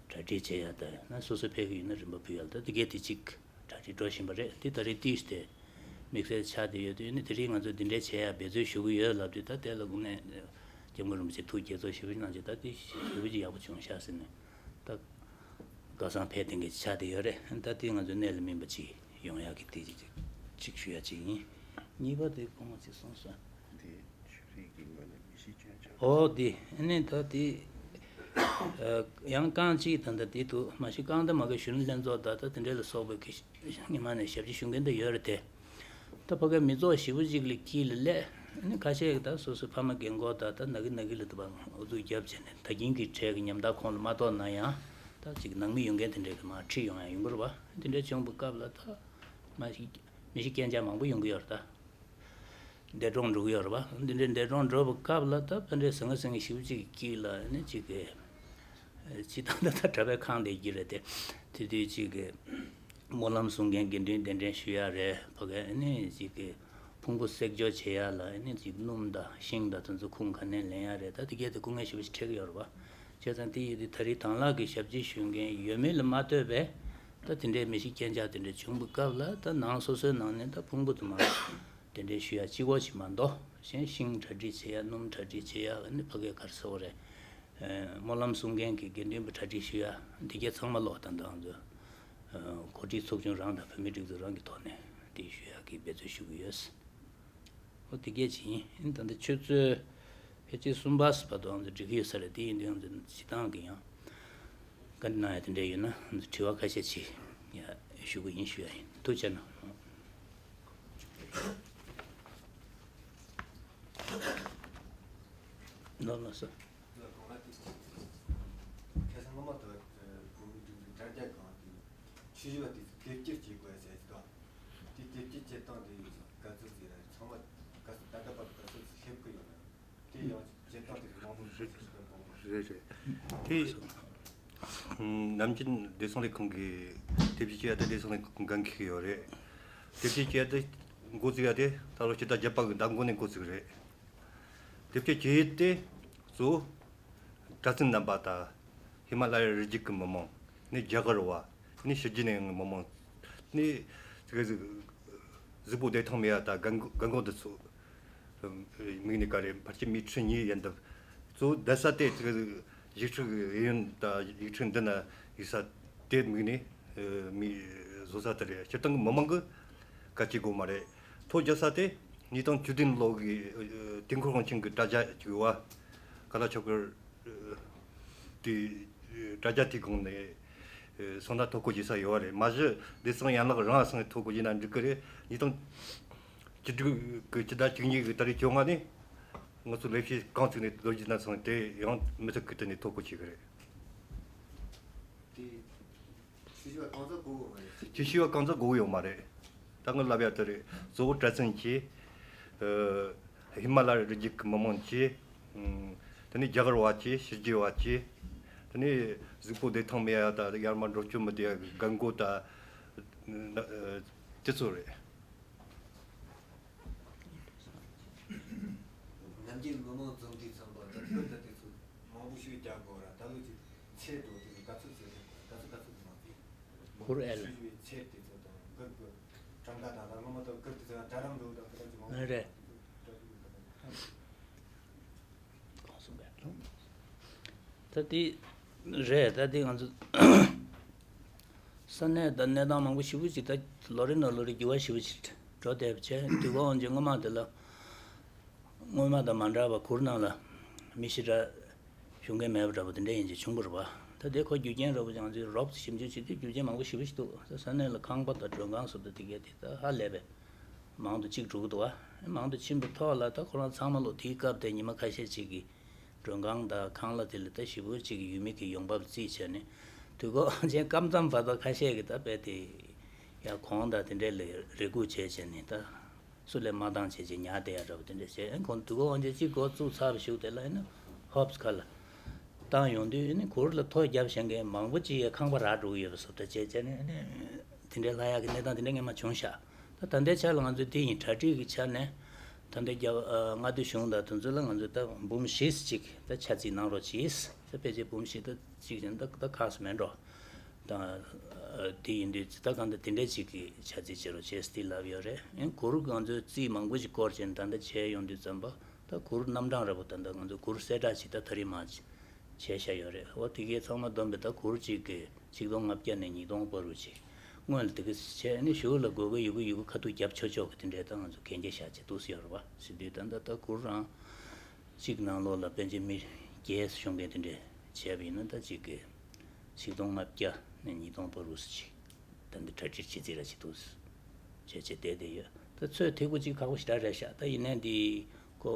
གྲ་སྒྲིག་བྱེད་ཡ་ད་ན་སོ་སོ་ཕེབས་གི་ཡོད་ན་རིམ་པ་ཕུལ་ཡ་ད་འདི་གས་དེ་གཅིག་གྲ་སྒྲིག་འགྲོ་བཞིན་པ་རེད། དེ་ད་རེས་ཏིས་ཏེ་དམིགས་བསལ་ཆགས་བསྡད་ཡོད་དུས་ནི་དེ་རིང་ང་ཚོ་འདི་འདྲའི་བྱེད་ཡག་འབད་རྩོལ་ཞུ་གི་ཡོད་ལབ་དུས་ད་དེ་ལ་དངོས་གནས་སྐྱབས་མགོན་རིན་པོ་ཆེ་ཐུགས་དགྱེས་ཚོར་ཞེ་པོ་གནང་བྱས་ད་དེ་ཞེ་པོ་ཅིག་ཡག་པོ་བྱུང་ཤག་ཟེར་ནས་ད་དགའ་སང་ཕེབས་དེ་འགའ་ཆགས་བསྡད་ཡོད་རེད། ད་དེ་ང་ཚོ་གནད་ལ་སྨིན་པ་ཅིག་ཡོང་ཡག་གི་དེ་ཅིག་ཅིག་ཞུ་ཡག་ཅིག་ཡིན། གཉིས་པ་དེ་སྐུ་ངོ་ཅིག་གསུངས་སོང་། དེ་ཆོས་རིག་གི་ངོས་ནས་མི་ཤེས་སྐྱོན་ཆགས། ཨོ་དེ་ཨ་ནི་ད་དེ་ཡང་རྐང་གཅིག་ད་ལྟ་དེ་འདུག་མ་གཞི་རྐང་ད་མ་གི་གཞོན་ནུ་ལྷན་ཚོགས་ད་ད་དེ་འདྲ་ལ་སོགས་པའི་གི་སྔོན་མ་ནས་ཞབས་ཕྱི་ཞུ་མཁན་ད་ཡོད་རེད་དེ། ད་ཕ་གའི་མི་ཚོགས་ཞེ་པོ་ཅིག་ལ་དཀྱིལ་ལ་སླེབས་ཨ་ནི་ཁ་ཤས་ཀྱི་ད་སོ་སོའི་ཕ་མ་རྒན་གོག་ད་ད་ན་གི་ན་གི་ལ་ད་པ་ཨུ་ཚུགས་རྒྱབ་བྱས་ནས་ད་གིན་གི་གྲས་ཀྱི་ཉམ་ཐག་ཁོང་ལ་མ་གཏོགས་ན་ཡང་ད་ཅིག་ནང་མི་ཡོང་མཁན་དེ་འདྲས་ཀྱི་མར་ཁྲིད་ཡོང་ཡ་ཡོང་གི་རེད་པ། དེ་འདྲས་བྱུང་བའི་སྐབས་ལ་ད་མ་གཞི་མི་གཞི་རྐྱང་རྐྱང་མང་པོ་ཡོང་གི་ཡོད་རེད་ད། འདས་གྲོངས་འགྲོ་གི་ཡོད་རེད་པ། འདི་འདྲའི་འདས་གྲོངས་འགྲོ་བའི་སྐབས་ལ་ད་ཕན་འབྲས་ཟང་ངེ་ཟིང་ངེ་ཞེ་པོ་ཅིག་གི་དཀྱིལ་ལ་ནི་ཅིག་གི་སྤྱིར་བཏང་ད་ད་གྲྭ་པའི་ཁང་བསྡད་ཀྱི་རེད་དེ། དེ་དུས་ཅིག་གི་སྨོན་ལམ་གསུང་མཁན་དགེ་འདུན་གདན་འདྲེན་ཞུ་ཡ་རེད། ཕ་གི་ནི་ཅིག་གི་ཕུང་པོ་སེལ་འཇོག་བྱེད་ཡ་ལ་ནི་ཅིག་སྣུམ་དང་ཤིང་དང་དེ་ཚོ་ཁུངས་ག་ནས་ལེན་ཡ་རེད། ད་དེ་གས་དེ་སྐུ་ངལ་ཞེ་པོ་ཅིག་འཕྲད་ཀྱི་ཡོད་རེད་པ། བྱས་ཙང་དེ་ཡིན་དུས་ད་རེས་དང་བླངས་ཀྱི་ཞབས་ཕྱི་ཞུ་མཁན་ཡོད་མེད་ལ་མ་ལྟོས་པའི་ད་དེ་འདྲའི་མི་ཤི་རྐྱེན་ཆག་དེ་འདྲ་བྱུང་བའི་སྐབས་ལ་ད་ནང་སོ་སོའི་ནང་ནས་ད་ཕུང་པོ་དུ་མ། དེ་འདྲའི་ཞུ་ཡ་གཅིག་པོ་ཞིག་མ་གཏོགས་གཞན་ཤིང་གྲ་སྒྲིག་བྱེད་ཡ། སྣུམ་གྲ་སྒྲིག་བྱེད་ཡ། ཨ་ནི་ཕ་གིའི་ག་རེ་ཟེར་དགོས་རེད། ཨ་སྨོན་ལམ་གསུང་མཁན་གྱི་དགེ་འདུན་པ་གྲ་སྒྲིག་ཞུ་ཡ་འདི་གས་ཚང་མ་ལོག་ད་ལྟ་ང་ཚོ་ཨ་གོ་སྒྲིག་ཚོགས་ཆུང་རང་དང་བོད་མིའི་སྒྲིག་འཛུགས་རང་གི་ཐོག་ནས་དེ་ཞུ་ཡ་གི་འབད་རྩོལ་ཞུ་གི་ཡོད། ཨོ་དེ་གས་ཅིག་ཡིན། ད་ལྟ་ཆུ་ཚོད་ཕལ་ཆེར་གསུམ་པ་ཙམ་བར་དུ་ང་ཚོ་འགྲིག་གི་ཡོད་ས་རེད། དེ་ཡིན་དུས་ང་ཚོ་སྤྱིར་བཏང་གི་ཡང་བཀའ་འདྲི་གནང་ཡ་དེ་འདྲ་ཡོད་ན་ང་ཚོ་དྲི་བ་ཁ་ཤས་ཅིག་ཡ་ཞུ་གི་ཡིན་ཞུ་ཡ་ཡིན། ཐུགས་རྗེ་གནང་། ལགས་ལགས་སོ། ཁ་སང་སྔོན་མ་དུ་བོད་མིའི་སྒྲིག་འཛུགས་དྲ་རྒྱ་སྒང་དེ་ཆོས་ཞུ་བ་དེ་ཚོ་དེབ་སྐྱེལ་བྱེད་དགོས་ཟེར་གི་འདུག་དེ་དེབ་སྐྱེལ་བྱེད་སྟངས་དེ་ག་ཚོད་ཅིག་རེད། ཚང་མ་ག་ཚོད་ད་ལྟ་བར་ག་ཚོད་ཅིག་སླེབས་ཀྱི་ཡོད་ན། དེ་ཡང་བྱེད་སྟངས་དེ་མང་པོ་རེད། རེད་རེད། དེ་ནམ་རྒྱུན་བདེ་སྲུང་ལས་ཁུངས་ཀྱི་དེབ་སྐྱེལ་བྱེད་ཡ་དེ་བདེ་སྲུང་ལས་ཁུངས་འགན་འཁྱེར་གྱི་ཡོད་རེད། དེབ་སྐྱེལ་བྱེད་ཡ་དེ་འགོ་བཙུགས་ཡ་དེ་ད་ལོ་ཕྱི་ཟླ་བརྒྱད་པ་གི་ཟླ་མགོ་ནས་འགོ་བཙུགས་རེད། དེབ་སྐྱེལ་བྱེད་ཡུལ་དེ་གཙོ་བོ་གྲྭ་བཙུན་རྣམ་པ་དང་། ཧི་མ་ལ་ཡའི་རི་རྒྱུད་ཀྱི་མི་མང་། ནི་རྒྱ་གར་བ། ནི་ཕྱི་རྒྱལ་ནས་ཡོང་བའི་མི་མང་། ནི་གཟུགས་པོ་བདེ་ཐང་མེད་ཡ་དང་། རྒན་རྒན་རྒོན་འདི་ཚོ་དམིགས་ནས་ག་རེ། ཕལ་ཆེར་མི་ཁྲི་གཉིས་ཡན་འདུག། གཙོ་བོ་བསྡད་ས་དེ་གཞུག་ཕྱོགས་ཀྱི་གཡས་གཡོན་དང་གཡུག་ཕྱོགས་འདི་ན་ཡོད་ས་དེ་དམིགས་ནས་མི་བཟོ་ས་དེ་རེད། སྤྱིར་བཏང་གི་མི་མང་གི་ག་ཅི་དགོས་མ་རེད། ཐོ་རྒྱག་ས་དེ་ཉིས་སྟོང་བཅུ་བདུན་ལོ་གི་དུས་འཁོར་དབང་ཆེན་གྱི་དྲ་རྒྱ་ཅིག་ཡོད་པ། ཀ་ལ་ཆོ་གར་དེ་དྲ་རྒྱ་དེའི་སྒང་ནས་སོང་ན་ཐོ་འགོད་བྱེད་ས་ཡོད་པ་རེད། མ་གཞི་བདེ་སྲུང་ཡན་ལག་རང་སོང་ནས་ཐོ་འགོད་བྱས་ན་འགྲིག་གི་རེད། ཉིས་སྟོང་བཅུ་དྲུག་གི་ཕྱི་ཟླ་བཅུ་གཉིས་ཀྱི་ཏ་རིག་བཅོ་ལྔ་ནས་ང་ཚོ་ལས་བྱེད་རྐང་བཙུགས་ནས་ལོ་རྒྱུས་ནང་སོང་དེ་ཡང་མི་ཚོགས་ཀྱི་སྟེང་ནས་ཐོ་འགོད་བྱེད་ཀྱི་རེད། དེ་ཆུ་ཤུ་བ་གང་ཚ་གོ་གི་མ་རེད། ཆུ་ཤུ་བ་གང་ཚ་གོ་གི་ཡོད་མ་རེད། ད་ངས་ལབ་ཡ་དེ་རེད། གཙོ་བོ་གྲྭ་བཙུན་གྱིས། ཨ། ཧི་མ་ལ་ཡའི་རི་རྒྱུད་ཀྱི་མི་མང་གྱིས། ཨ། དེ་ནས་རྒྱ་གར་བ་གྱིས། ཕྱི་རྒྱལ་བ་གྱིས། དེ་ནས་གཟུགས་པོ་བདེ་ཐང་མེད་ཡ་དང་། ཡར་མར་འགྲོ་སྐྱོད་མི་བདེ་ཡ་གི་རྒན་རྒོན་དང་། ཨ། དེ་ཚོ་རེད། ནམ་རྒྱུན་མི་མང་འཛོམས་དུས་ཙམ་པ་དང་། སྐུ་ད་དེ་ཚོ་མང་པོ་ཞིག་རྒྱག་དགོས་ར། ད་ལོ་ཅིག་ཚད་དང་དེ་ཚོ་ག་ཚོད་ཅིག་རེད། ག་ཚོད་ག་ཚོད་ཅིག་མང་ཚིག་གུར་ཨེལ། ཞུ་བའི་ཚད་དེ་ཚོ་དང་། གུར་གྱི་གྲངས་ཀ་དང་། ད་སློབ་མ་དང་གུར་དེ་ཚོ་གྲལ་རིམ་འགྲོ་དང་། ག་ཚོད་ཅིག་མང་པོ་རེད། གང་གསུངས་པས། ད་དེ་རེད། ད་དེ་ང་ཚོ་ས་གནས་དང་གནས་སྟངས་མང་པོ་ཞེ་པོ་ཅིག་ད་ལོ་རེ་ནས་ལོ་རེ་འགྱུར་བ་ཞེ་པོ་ཅིག་འགྲོ་བསྡད་པ་བྱས། དུས་འཁོར་དབང་ཆེན་སྔོན་མ་དེ་ལ། སྔོན་མ་དང་མ་འདྲ་བ་གུར་ནང་ལ་མི་ཞེ་དྲག་ཞུགས་མཁན་མེད་པ་འདྲ་པོ་དེ་འདྲ་ཡིན་གྱི་བྱུང་བ་རེད་པ། ད་དེ་ཁོ་རྒྱུ་རྐྱེན་འདྲ་པོ་ཅིག་ང་ཚོས་རོབ་ཙམ་ཞིབ་འཇུག་བྱེད་དུས་རྒྱུ་རྐྱེན་མང་པོ་ཞེ་པོ་ཞིག་འདུག། ས་གནས་ལ་ཁང་པ་དང་མགྲོན་ཁང་སོགས་དང་དེ་གས་དེ་ད་ཧ་ལས་པའི་མང་དུ་གཅིག་འགྲོ་གི་འདུག་པ། མང་དུ་ཕྱིན་པའི་ཐོག་ལ་ད་ཁོ་རང་ཚང་མ་ལོ་དེའི་སྐབས་དེ་ཉི་མ་ཁ་ཤས་ཅིག་གི་མགྲོན་ཁང་དང་ཁང་གླ་དེ་ལ་ད་ཞེ་པོ་ཅིག་གི་ཡུལ་མི་གི་ཡོང་འབབ་རྩིས་བྱས་ནས། དུས་འཁོར་དབང་ཆེན་སྐབས་མཚམས་བར་དུ་ཁ་ཤས་ཀྱིས་ད་དཔེ་དེ་ཡར་གོང་དང་དེ་འདྲས་ལ་རེ་སྒུག་བྱས་བྱས་ནས། ད་སུ་ལས་མ་བཏང་བྱས་བྱས་ཉར་བསྡད་ཡ་འདྲ་པོ་དེ་འདྲས་བྱས། ཨེ། ཁོང་དུས་འཁོར་དབང་ཆེན་གཅིག་འགོ་བཙུགས་ཚར་བའི་གཞུག་དེ་ལ་ཨེ་ནི་ཧོབ་སི་ཁ་ལ་བཏང་ཡོང་དུས། ཨེ་ནི་གུར་ལ་ཐོ་རྒྱབ་བཞེངས་མཁན་མང་པོ་ཅིག་ཡ་ཁང་པ་རག་འགྲོ་གི་ཡོད་པ་བཟོ་ལྟ་བྱས་བྱས་ནས། ཨེ་ནི་དེ་འདྲའི་ལྷག་ཡག་གི་གནས་སྟངས་དེ་འདྲ་སྔོན་མ་བྱུང་ཤག། ད་ད་ལྟའི་ཆ་ལ་ང་ཚོས་དེ་ཡིན་གྲ་སྒྲིག་གི་ཆ་ནས། ད་ལྟའི་རྒྱ། ཨ། མངའ་སྡེ་གཞུང་དང་དེ་ཚོ་ལ་ང་ཚོས་ད་འབུམ་བཞི་ཙམ་ཅིག་ད་ཆ་རྩིས་གནང་རོགས་གྱིས། ད་ཕལ་ཆེར་འབུམ་བཞི་ད་ཅིག་ཅན་ད་ད་ཁག་སུ་མེད་འགྲོ། ད་དེ་ཡིན་དུས་ད་གང་ལྟར་དེ་འདྲ་ཅིག་གི་ཆ་རྩིས་བྱེད་རོགས་བྱས་ཟེར་ལབ་ཡོད་རེད། ཨེ། གུར་ང་ཚོས་རྩིས་མང་པོ་ཞིག་བསྐོར་བྱས་ད་ལྟ་བྱས་ཡོང་དུས་ཙམ་པ། ད་གུར་རྣམ་གྲངས་འདྲ་པོ་ད་ལྟ་ང་ཚོ་གུར་གསལ་བསྒྲགས་ཅིག་ད་ད་རེས་མ་བྱས་བཞག་ཡོད་རེད། འོ་དེ་གའི་ཚང་མ་བསྡོམས་པས་ད་གུར་གཅིག་གི་ཆིག་སྟོང་ལྔ་བརྒྱ་ནས་ཉིས་སྟོང་བར་དུ་ཅིག་སྔོན་ལ་དེ་ག་བྱས་ནས་གཞུག་ལ་དགོས་དགོས་ཡོད་དགོས་ཡོད་དགོས་ཁ་ཐུག་རྒྱབ་ཆོག་ཆོག་གི་དེ་འདྲའི་ད་ང་ཚོ་གན་རྒྱ་བཞག་བྱས་འདུག་ཟེར་ཡོད་རེད་པ། ཟེར་དུས་ད་ལྟ་ད་གུར་རང་གཅིག་ནང་ལོགས་ལ་པཎ་ཆེན་མི་བརྒྱད་ཞུགས་མཁན་དེ་འདྲས་བྱས་པ་ཡིན་ན། ད་གཅིག་གི་ཆིག་སྟོང་ལྔ་བརྒྱ་ནས་ཉིས་སྟོང་བར་དུ་ཅིག་ད་འདི་གྲ་སྒྲིག་བྱེད་རྩིས་ར་བྱེད་འདུག་བྱས་བྱས་བསྡད་བསྡད་ཡོད། ད་ཚོད་ཐིག་པོ་གཅིག་ཁག་པོ་ཞེ་དྲག་རེད་ཤག། ད་ཡིན་ནའི་འདི་ཁོ་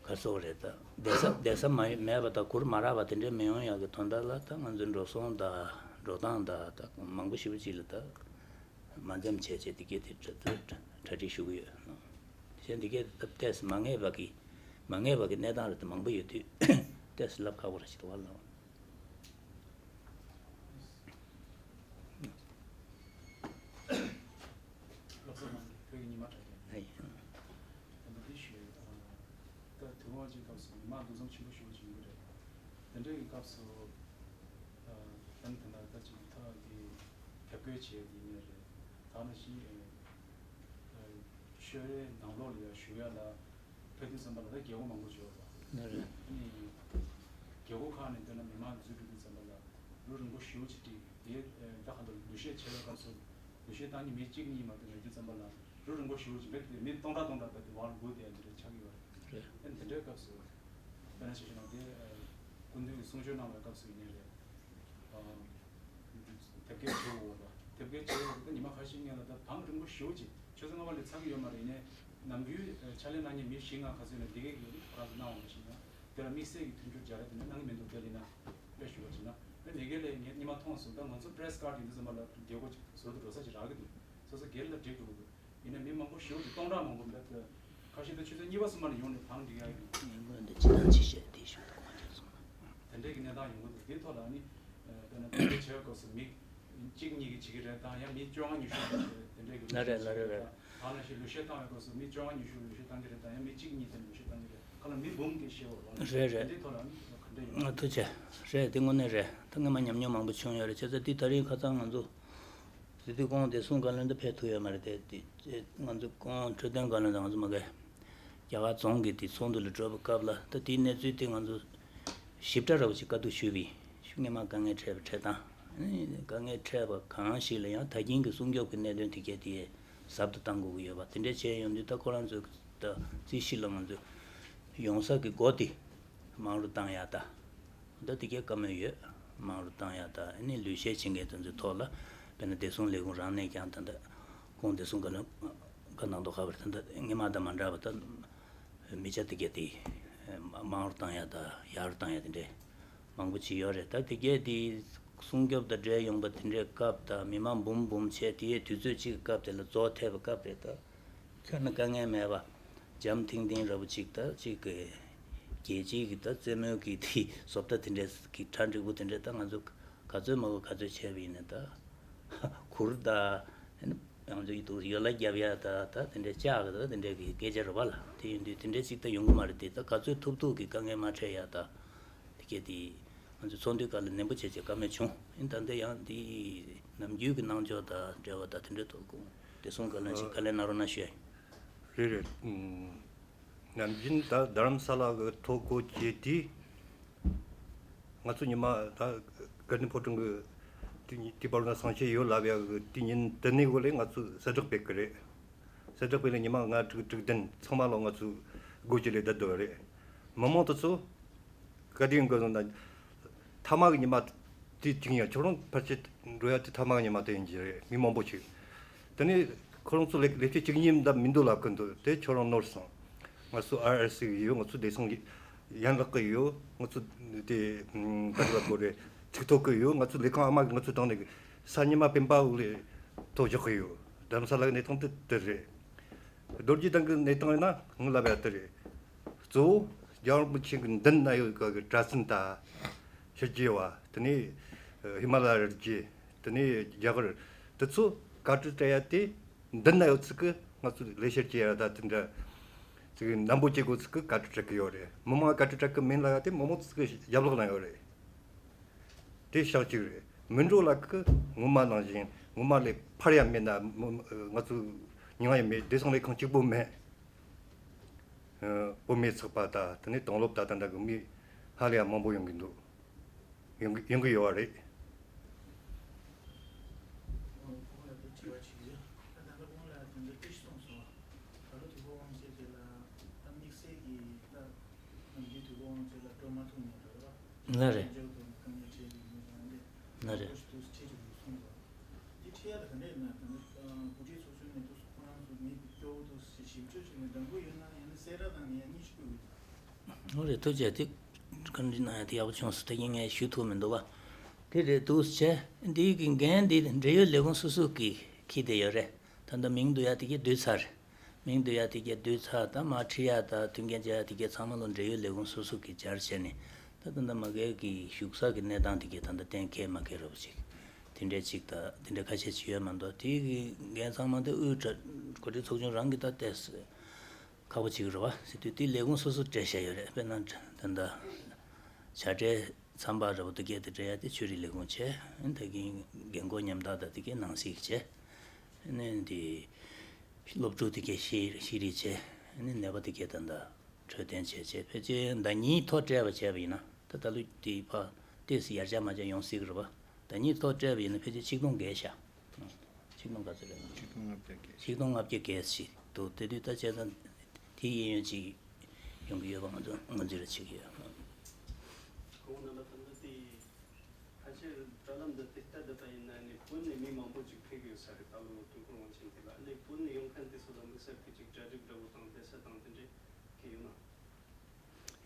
ག་སོགས་རེད། ད་བསྡད་ས་བསྡད་ས་མ་མེད་པ་དང་གུར་མ་རག་པ་དེ་འདྲས་མི་ཡོང་ཡག་གི་དོན་དག་ལ། ད་ང་ཚོའི་འགྲོ་སོང་དང་འགྲོ་སྟངས་དང་ད་མང་པོ་ཞེ་པོ་ཅིག་ལ་ད་མ་འཛེམ་བྱས་བྱས་འདི་གས་དེ་གྲ་གྲ་གྲ་སྒྲིག་ཞུ་གི་ཡོད། གཞན་འདི་གས་ད་ཏོག་ཙམ་མ་ངེས་པ་གི་མ་ངེས་པ་གི་གནས་སྟངས་རེད། ད་མང་པོ་ཡོད་དུས་ཏོག་ཙམ་ལབ་ཁག་པོ་ར་ཞིག་འདུག་པ་ལགས། བློ་བཟང་རྣམ་རྒྱལ། བོད་ཀྱི་ཉི་མ་དྲ་རྒྱ། ཨ་ཡེ། ད་ལྟ་འདི་ཞུས། ཨ། ད་དུས་འཁོར་དབང་ཆེན་སྐབས་སུ་མི་མང་འདུ་འཛོམས་ཆེན་པོ་ཞེ་པོ་ཅིག་ཡོང་གི་རེད། དེ་འདྲའི་གི་སྐབས་སུ། ཨ། ད་ནི་ད་ལྟ་ད་ཅིག་ཐག་གི་དེབ་སྐྱེལ་བྱས་དེ་ཡིན་ནའི་རེད། ད་ནི་ཞིག་ཨ། ཆོས་རའི་ནང་ལོགས་ལ་ཡང་ཞུགས་ཡ་ལ། ཕེབས་དུས་ཙམ་པ་ལ་ད་རྒྱལ་སྒོ་མང་པོ་ཅིག་ཡོད་རེད་པ། ཨ་ནི་རྒྱལ་སྒོ་ཁག་ནས་བལྟས་ན་མི་མང་འཛུལ་འགྲོ་དུས་ཙམ་པ་ལ་རུ་རིང་པོ་ཞེ་པོ་ཅིག་བསྒྲིགས། དེ་ད་ག་འདྲ་འདུ་ཤེས་ཆེ་བའི་སྐབས་སུ་འདུ་ཤེས་བཏང་མཁན་མི་གཅིག་གཉིས་མ་གཏོགས་མེད་དུས་ཙམ་པ་ལ་རུ་རིང་པོ་ཞེ་པོ་ཅིག་རྦད་དེ་མི་སྟོང་ཕྲག་སྟོང་ཕྲག་རྦད་དེ་བར་སྒུག་བསྡད་ཡ་འདི་འདྲ་ཆགས་ཀྱི་ཡོད་རེད། རེད། ཨ་ནི་དེ་འདྲའི་སྐབས་སུ་དཔེར་ན་ཆ་བཞག་ན་དེ་སྐུ་མདུན་གྱིས་གསུང་ཆོས་གནང་བའི་སྐབས་སུ་ཡིན་ནའི་རེད། ཨ། དེབ་སྐྱེལ་བྱེད་དགོས་པ། དེབ་སྐྱེལ་བྱེད་དགོས་པ་ད་ཉི་མ་ཁ་ཤས་སྔོན་ལ་ད་གྲངས་རིང་པོ་ཞེ་པོ་ཅིག་ཆུ་ཚོད་ལྔ་པ་ལས་ཚར་གྱི་ཡོད་མ་རེད། ཡིན་ནའི་ནམ་རྒྱུན་ཕྱག་ལས་གནང་མཁན་མི་བཞི་ལྔ་ག་ཚོད་ཡོད་ན་དེ་གའི་གི་ཁོ་རང་ཚོ་གནང་བ་མ་ཤེས་ན། དེ་ལ་དམིགས་བསལ་གྱི་མཐུན་འགྱུར་སྦྱར་ཡ་དེ་འདྲ་གནང་གི་མི་འདུག། དེ་ལ་ཡིན་ན་དཔེ་ཞུ་བ་བྱས་ན། ཨ་ནི་དེ་གའི་ལས་ངས་ཉི་མ་མཐོང་སོང་། ད་ང་ཚོ་པི་རེ་སི་ཀར་དེ་འདི་ཚོ་མ་ལ་རྒྱལ་སྒོ་ཅིག་ཟུར་དུ་འགྲོ་ས་ཅིག་རག་གི་འདུག། སོ་སོ་སྒེར་ལ་འགྲིག་འགྲོ་གི་འདུག་ཡིན་ནའི་མི་མང་པོ་ཞེ་པོ་ཅིག་སྟོང་ཕྲག་མང་པོ་མེད་དེ། ཁ་ཤས་དེ་ཆུ་ཚོད་གཉིས་པ་གསུམ་པ་ནས་ཡོང་ནས་དང་འགྲིག་ཡ་ཡོད། ཡིན་དགོས་འདི་ཅི་ཐང་ཅི་བཤད་དེ་ཞུ་འདུག་མ་ཐུབ་སོང་ན། དེ་འདྲས་ཀྱི་གནས་སྟངས་ཡོང་གི་འདུག་དེའི་ཐོག་ལ་ནི་དཔེར་ན་དེ་འདྲས་བྱེད་པའི་སྐབས་སུ་མི་གཅིག་གཉིས་ཀྱིས་བྱེད་ཀྱི་རེད་དང་ཡང་མི་བཅོ་ལྔ་ཉི་ཤུ་དེ་འདྲས་ཀྱི་ལ་རེད་ལ་རེད་རེད། ད་ནང་བཞིན་ལུས་བཤེར་བཏང་བའི་སྐབས་སུ་མི་བཅོ་ལྔ་ཉི་ཤུ་ལུས་བཤེར་བཏང་གི་རེད་དང་ཡང་མི་གཅིག་གཉིས་དེ་ལུས་བཤེར་བཏང་གི་རེད། ཁ་ལ་མི་འབུམ་གྱིས་བཤེར་བ་རེད་རེད། དེ་འདྲའི་ཐོག་ལ་ནི་ག་འདྲས་ཡོད། ང་ཐུགས་རྗེ་ཆེ། རེད་དེ་དངོས་གནས་རེད། ད་སྔོན་མ་ཉམས་མྱོང་མང་པོ་བྱུང་ཡོད་རེད། བྱས་ཙང་དེ་ད་རིང་ཁ་སང་ང་ཚོ་སྲིད་དུས་གོང་བདེ་སྲུང་བཀའ་བློན་དུ་ཕེབས་ཐུབ་ཡོད་མ་རེད་དེ། དེ་ང་ཚོ་གོང་འཕྲོད་བསྟེན་བཀའ་བློན་དང་ང་ཚོ་མ་གི་རྒྱ་གར་རྫོང་གི་དེ་ཚོགས་འདུ་ལ་འགྲོ་བའི་སྐབས་ལ་ད་དེའི་གནས་ཚུལ་དེ་ང་ཚོ་ཞིབ་ཕྲ་ར་བ་ཅིག་བཀའ་བསྡུར་ཞུས་པ་ཡིན། ཤུགས་སྔོན་མ་དཀའ་ངལ་འཕྲད་པའི་འཕྲད་སྟངས། དཀའ་ངལ་འཕྲད་པ་གང་ཞིག་ལ་ཡང་ད་གིན་གྱི་སྲུང་སྐྱོབ་ཀྱི་གནད་དོན་དེ་གས་དེ་ཟབ་ཏུ་གཏང་དགོས་ཀྱི་ཡོད་པ་དེ་འདྲ་བྱས་ཡོང་དུས་ད་ཁོ་རང་ཚོའི་ད་རྩིས་གཞི་ལ་ང་ཚོས་ཡོང་ས་གི་སྒོ་དེ་མང་རུ་བཏང་ཡག་ད། ད་དེ་གའི་བཀའ་མོལ་ཡོད། མང་རུ་བཏང་ཡག་ད་ཨ་ནི་ལུས་བཤེར་བྱེད་མཁན་དེ་ཚོའི་ཐོག་ལ་དཔེར་ན་བདེ་སྲུང་ལས་ཁུངས་རང་ནས་ཀྱང་ད་ལྟ་ཁོང་བདེ་སྲུང་བཀའ་བློན་བཀའ་གནང་མདོག་ཁ་བར་ད་ལྟ་སྔོན་མ་དང་མ་འདྲ་བ་ད་མི་ཆ་དེ་གའི་དེ་མང་རུ་བཏང་ཡག་ད་ཡག་རུ་བཏང་ཡག་དེ་འདྲས་མང་པོ་ཅིག་ཡོད་རེད། ད་དེ་གའི་དེ་སྲུང་སྐྱོབ་དང་འབྲེལ་ཡོང་པ་དེ་འདྲའི་སྐབས་ད་མི་མང་འབུམ་འབུམ་བྱས་དེའི་དུས་ཚོད་གཅིག་གི་སྐབས་དེ་ལ་རྫོགས་ཐེབས་པའི་སྐབས་རེད་ད། ཁྱོན་ནས་དཀའ་ངལ་མེད་པ། འཇམ་ཐིང་ཐིང་ར་བོ་ཅིག་ད་ཅིག་གི་རྒྱལ་སྤྱིའི་གི་ད་རྩེད་མོའི་གི་དེ་བཟོ་ལྟ་དེ་འདྲས་གི་གྲ་འགྲིག་པོ་དེ་འདྲས་ད་ང་ཚོ་ག་ཚོད་མང་པོ་ག་ཚོད་བྱས་པ་ཡིན་ན་ད་གུར་ད་ང་ཚོ་ཡི་དུ་ཡོ་ལ་རྒྱབ་ཡ་ད་ད་དེ་འདྲས་ལྕགས་གི་ད་དེ་འདྲས་གི་སྐད་ཆ་རེད་པ་ལ། དེ་ཡིན་དུས་དེ་འདྲས་ཅིག་ད་ཡོང་གི་མ་རེད་དེ། ད་ག་ཚོད་ཐུབ་ཐུབ་གི་དཀའ་ངལ་མ་འཕྲད་ཡ་ད། དེ་གས་དེ་ང་ཚོ་ཚོགས་འདུའི་སྐབས་ལ་ནན་པོ་བྱས་བྱས་བཀའ་མོལ་བྱུང་ཡིན། ད་འདི་ཡང་འདི་ནམ་རྒྱུན་གྱི་གནང་ཕྱོགས་དང་འབྲེལ་བ་དང་དེ་འདྲའི་ཐོག་ཁོང་བདེ་སྲུང་བཀའ་བློན་ཞིག་བཀའ་ལན་གནང་རོགས་གནང་ཞུ་ཡ་ཡིན། རེད་རེད། ཨུམ། ནམ་རྒྱུན་ད་རྡ་རམ་ས་ལ་གི་ཐོ་འགོད་བྱས་དུས་ང་ཚོ་ཉི་མ་ད་དགའ་ལྡན་ཕོ་བྲང་གི་དེ་དེ་བར་ན་གསང་ཆེན་ཡོད་ལབ་ཡ་གི་དེ་ཉིན་དེ་ནས་འགོ་ལས་ང་ཚོ་གསལ་བསྒྲགས་སྤེལ་གི་རེད། གསལ་བསྒྲགས་སྤེལ་ནས་ཉི་མ་ལྔ་དྲུག་དྲུག་བདུན་ཚང་མ་ལ་ང་ཚོས་སྒོ་ཕྱེ་ལས་བསྡད་འདུག་རེད། མི་མང་དེ་ཚོ་ག་དུས་ཡིན་དགོས་ཟེར་ན། ཐ་མ་གི་ཉི་མ་དེ་གཅིག་ཡིན། ཁྱོད་རང་ཕལ་ཆེར་འགྲོ་ཡ་དེ་ཐ་མ་གི་ཉི་མ་དེ་ཡིན་གྱི་རེད། མི་མང་པོ་ཞིག་དེ་ནས་ཁོ་རང་ཚོ་ལས་ལས་བྱེད་གཅིག་གཉིས་འདྲ་མི་འདུག་ལབ་གི་འདུག་དེ་ཁྱོད་རང་ནོར་སོང་། ང་ཚོ་ཨར་ཨར་སི་གི་ཡོད། ང་ཚོ་བདེ་སྲུང་གི་ཡན་ལག་གི་ཡོད། ང་ཚོ་དེ་ག་རེ་ལབ་དགོས་རེད། ཚིག་ཐོ་གི་ཡོད། ང་ཚོ་ལས་ཁང་ཨ་མ་གི་ང་ཚོ་དང་ནས་ས་ཉི་མ་སྤེན་པ་འུ་ལས་ཐོ་བཞག་གི་ཡོད། རྡ་རམ་ས་ལ་གི་གནས་སྟངས་དེ་དེ་རེད། རྡོ་རྗེ་གདན་གྱི་གནས་སྟངས་ཡིན་ན་ངས་ལབ་ཡ་དེ་རེད། གཙོ་བོ་རྒྱལ་བ་རིན་པོ་ཆེ་གི་མདུན་ན་ཡོད་ག་གི་གྲྭ་བཙུན་དང་ཕྱི་རྒྱལ་བ་དེ་ནས་ཧི་མ་ལ་ཡ་རི་རྒྱུད་དེ་ནས་རྒྱ་གར་དེ་ཚོ་བཀའ་དྲིན་སྤྲད་ཡ་དེ་མདུན་ན་ཡོད་ཚིག་གི་ང་ཚོ་ལས་བཤེར་བྱེད་ཡ་ད་དེ་འདྲ་ཚིག་གི་འདམ་པོ་བྱེད་དགོས་ཚིག་གི་བཀའ་དྲིན་སྤྲད་གི་ཡོད་རེད། མི་མང་བཀའ་དྲིན་སྤྲད་གི་མིན་ལབ་ཡ་དེ་མི་མང་ཚིག་གི་ཞབས་ལག་ན་ཡོད་རེད། དེ་ཞག་གཅིག་རེད། མི་འགྲོ་ལ་ཁུ་ངོ་མ་ནང་བཞིན་ངོ་མ་ལས་ཕར་ཡང་མེད་ན་མོ་ང་ཚོ་མྱིང་ཡང་མེད། བདེ་སྲུང་ལས་ཁང་གཅིག་པོ་མེད། ཨ་བོད་མི་ཚོགས་པ་ད་དེ་ནས་དང་སློབ་ད་ད་འདྲ་གི་མི་ཧ་ལས་ཡང་མང་པོ་ཡོང་གི་འདུག་ཡོང་གི་ཡོང་གི་ཡོད་པ་རེད། ཨོ་ཁོང་ལ་དེ་དྲི་བ་ཅིག་ཡོད། ད་ད་ལྟ་ཁོང་ལ་དེ་འདྲ་ཏིས་གསུངས་སོང་། ད་ལོ་དུས་འཁོར་དབང་ཆེན་དེ་ལ་ད་དམིགས་བསལ་གྱི་ད་ནམ་རྒྱུན་དུས་འཁོར་དབང་ཆེན་ལ་འགྲོ་མ་ཐུབ་མཁན་འདྲ་བ། ན་རེ། དཀའ་ངལ་འཕྲད་ཀྱི་ཡོད་ཙང་ལས། ན་རེ། ཁོ་ཞིག་ཏུ་ཁྲིད་ཀྱི་ཡོད་གསུངས་པ། འདི་ཁྲིད་ཡ་ལ་ག་འདྲས་ན་ད་ནི་འགོ་ཁྲིད་ཚོགས་ཆུང་ནས་དུ་ཁོ་རང་ཚོ་མི་སྐྱོ་བོ་དུ་ཞིབ་དཔྱོད་བྱས་ནས་འདང་པོ་ཡོད་ན་ཡང་ན་གསལ་བསྒྲགས་དང་ཡང་གཉིས་ཤིག་ཕུལ་དགོས། འོ་རེད། ཐུགས་རྗེ་ཆེ། བཀའ་འདྲི་གནང་ཡ་དེ་ཡག་པོ་བྱུང་སོང་། ད་གིན་ངས་ཞུ་ཐུབ་མི་འདུག་བ། དེ་རེད་འདུག་བྱས། འདི་གི་འགན་འདི་འབྲེལ་ཡོད་ལས་ཁུངས་སོ་སོ་གིས་འཁྱེར་བསྡད་ཡོད་རེད། ད་ལྟ་མིང་བསྡུ་ཡ་དེ་གས་བསྡུས་ཚར། མིང་བསྡུ་ཡ་དེ་གས་བསྡུས་ཚར། ད་མར་ཁྲིད་ཡ་ད་མཐུན་རྐྱེན་སྤྱད་ཡ་དེ་གས་ཚང་མ་ལོ་འབྲེལ་ཡོད་ལས་ཁུངས་སོ་སོ་གིས་སྦྱར་བྱས་ནས། ད་ད་ལྟ་མ་གི་གི་བཞུགས་ས་གི་གནས་སྟངས་དེ་གས་ད་ལྟ་གཏན་འཁེལ་མ་འཁེལ་རོབ་ཅིག་དེ་འདྲས་ཅིག་ད་དེ་འདྲས་ཁ་ཤས་ཅིག་ཡོད་མ་གཏོགས། དེ་གི་འགན་ཚང་མ་དེ་དབུས་གྲ་འགོ་ཁྲིད་ཚོགས་ཆུང་རང་གིས་ད་ཏོག་ཙམ་ཁག་པོ་ཅིག་རེད་བ། ཟེར་དུས་དེ་ལས་ཁུངས་སོ་སོ་སྤྲད་བཞག་ཡོད་རེད། དཔེར་ན་ད་ལྟ་བྱ་བྲལ་མཚམས་པ་འདྲ་པོ་དེ་གས་དེ་སྤྲད་ཡ་དེ་ཆོས་རིག་ལས་ཁུངས་བྱས། ད་གིན་རྒན་འཁོགས་ཉམ་ཐག་ད་དེ་གས་ནང་སྲིད་བྱས། ནས་འདི་སློབ་ཕྲུག་དེ་གས་ཤེས་ཤེས་རིག་བྱས། ནས་ནད་པ་དེ་གས་ད་ད་འཕྲོད་བསྟེན་བྱས་བྱས། ཕལ་ཆེར་ཟླ་ཉིན་ཐོག་སྤྲད་པ་བྱས་པ་ཡིན་ན་ད་ད་ལོ་དེ་ཕར་ཏོག་ཙམ་ཡར་རྒྱས་མར་རྒྱས་ཡོང་སྲིད་གི་རེད་པ། ཟླ་ཉིན་ཐོག་སྤྲད་པ་ཡིན་ན་ཕལ་ཆེར་ཆིག་སྟོང་བརྒལ་ཤག་ཆིག་སྟོང་ག་ཚོད་རེད། ཆིག་སྟོང་ལྔ་བརྒྱ་བརྒལ། ཆིག་སྟོང་ལྔ་བརྒྱ་བརྒལ་ཞིག་འདུག་དེ་དུས་ད་བྱས་ཙང་དེའི་གཡས་གཡོན་ཅིག་ཡོང་གི་ཡོད་པ་ང་ཚོ་ངོས་འཛིན་རེ་བྱེད་ཀྱི་ཡོད། གོང་ནང་ལ་ད་ལྟ་དེ་ཕལ་ཆེར་དྲ་ལམ་འདི་དེ་ལྟ་བསྡད་པ་ཡིན་ན་ནི་བོད་ནས་མི་མང་པོ་ཅིག་ཕེབས་ཀྱི་ཡོད་ས་རེད། ད་ལོ་དུས་འཁོར་དབང་ཆེན་དེ་ལ་ནི་བོད་ནས་ཡོང་མཁན་དེ་ཚོ་ལ་དམིགས་བསལ་གྱི་ཅིག་གྲ་སྒྲིག་འདྲ་བོ་དང་བསྡད་ས་དང་དེ་འདྲས་ཀྱི་ཡོད་ན།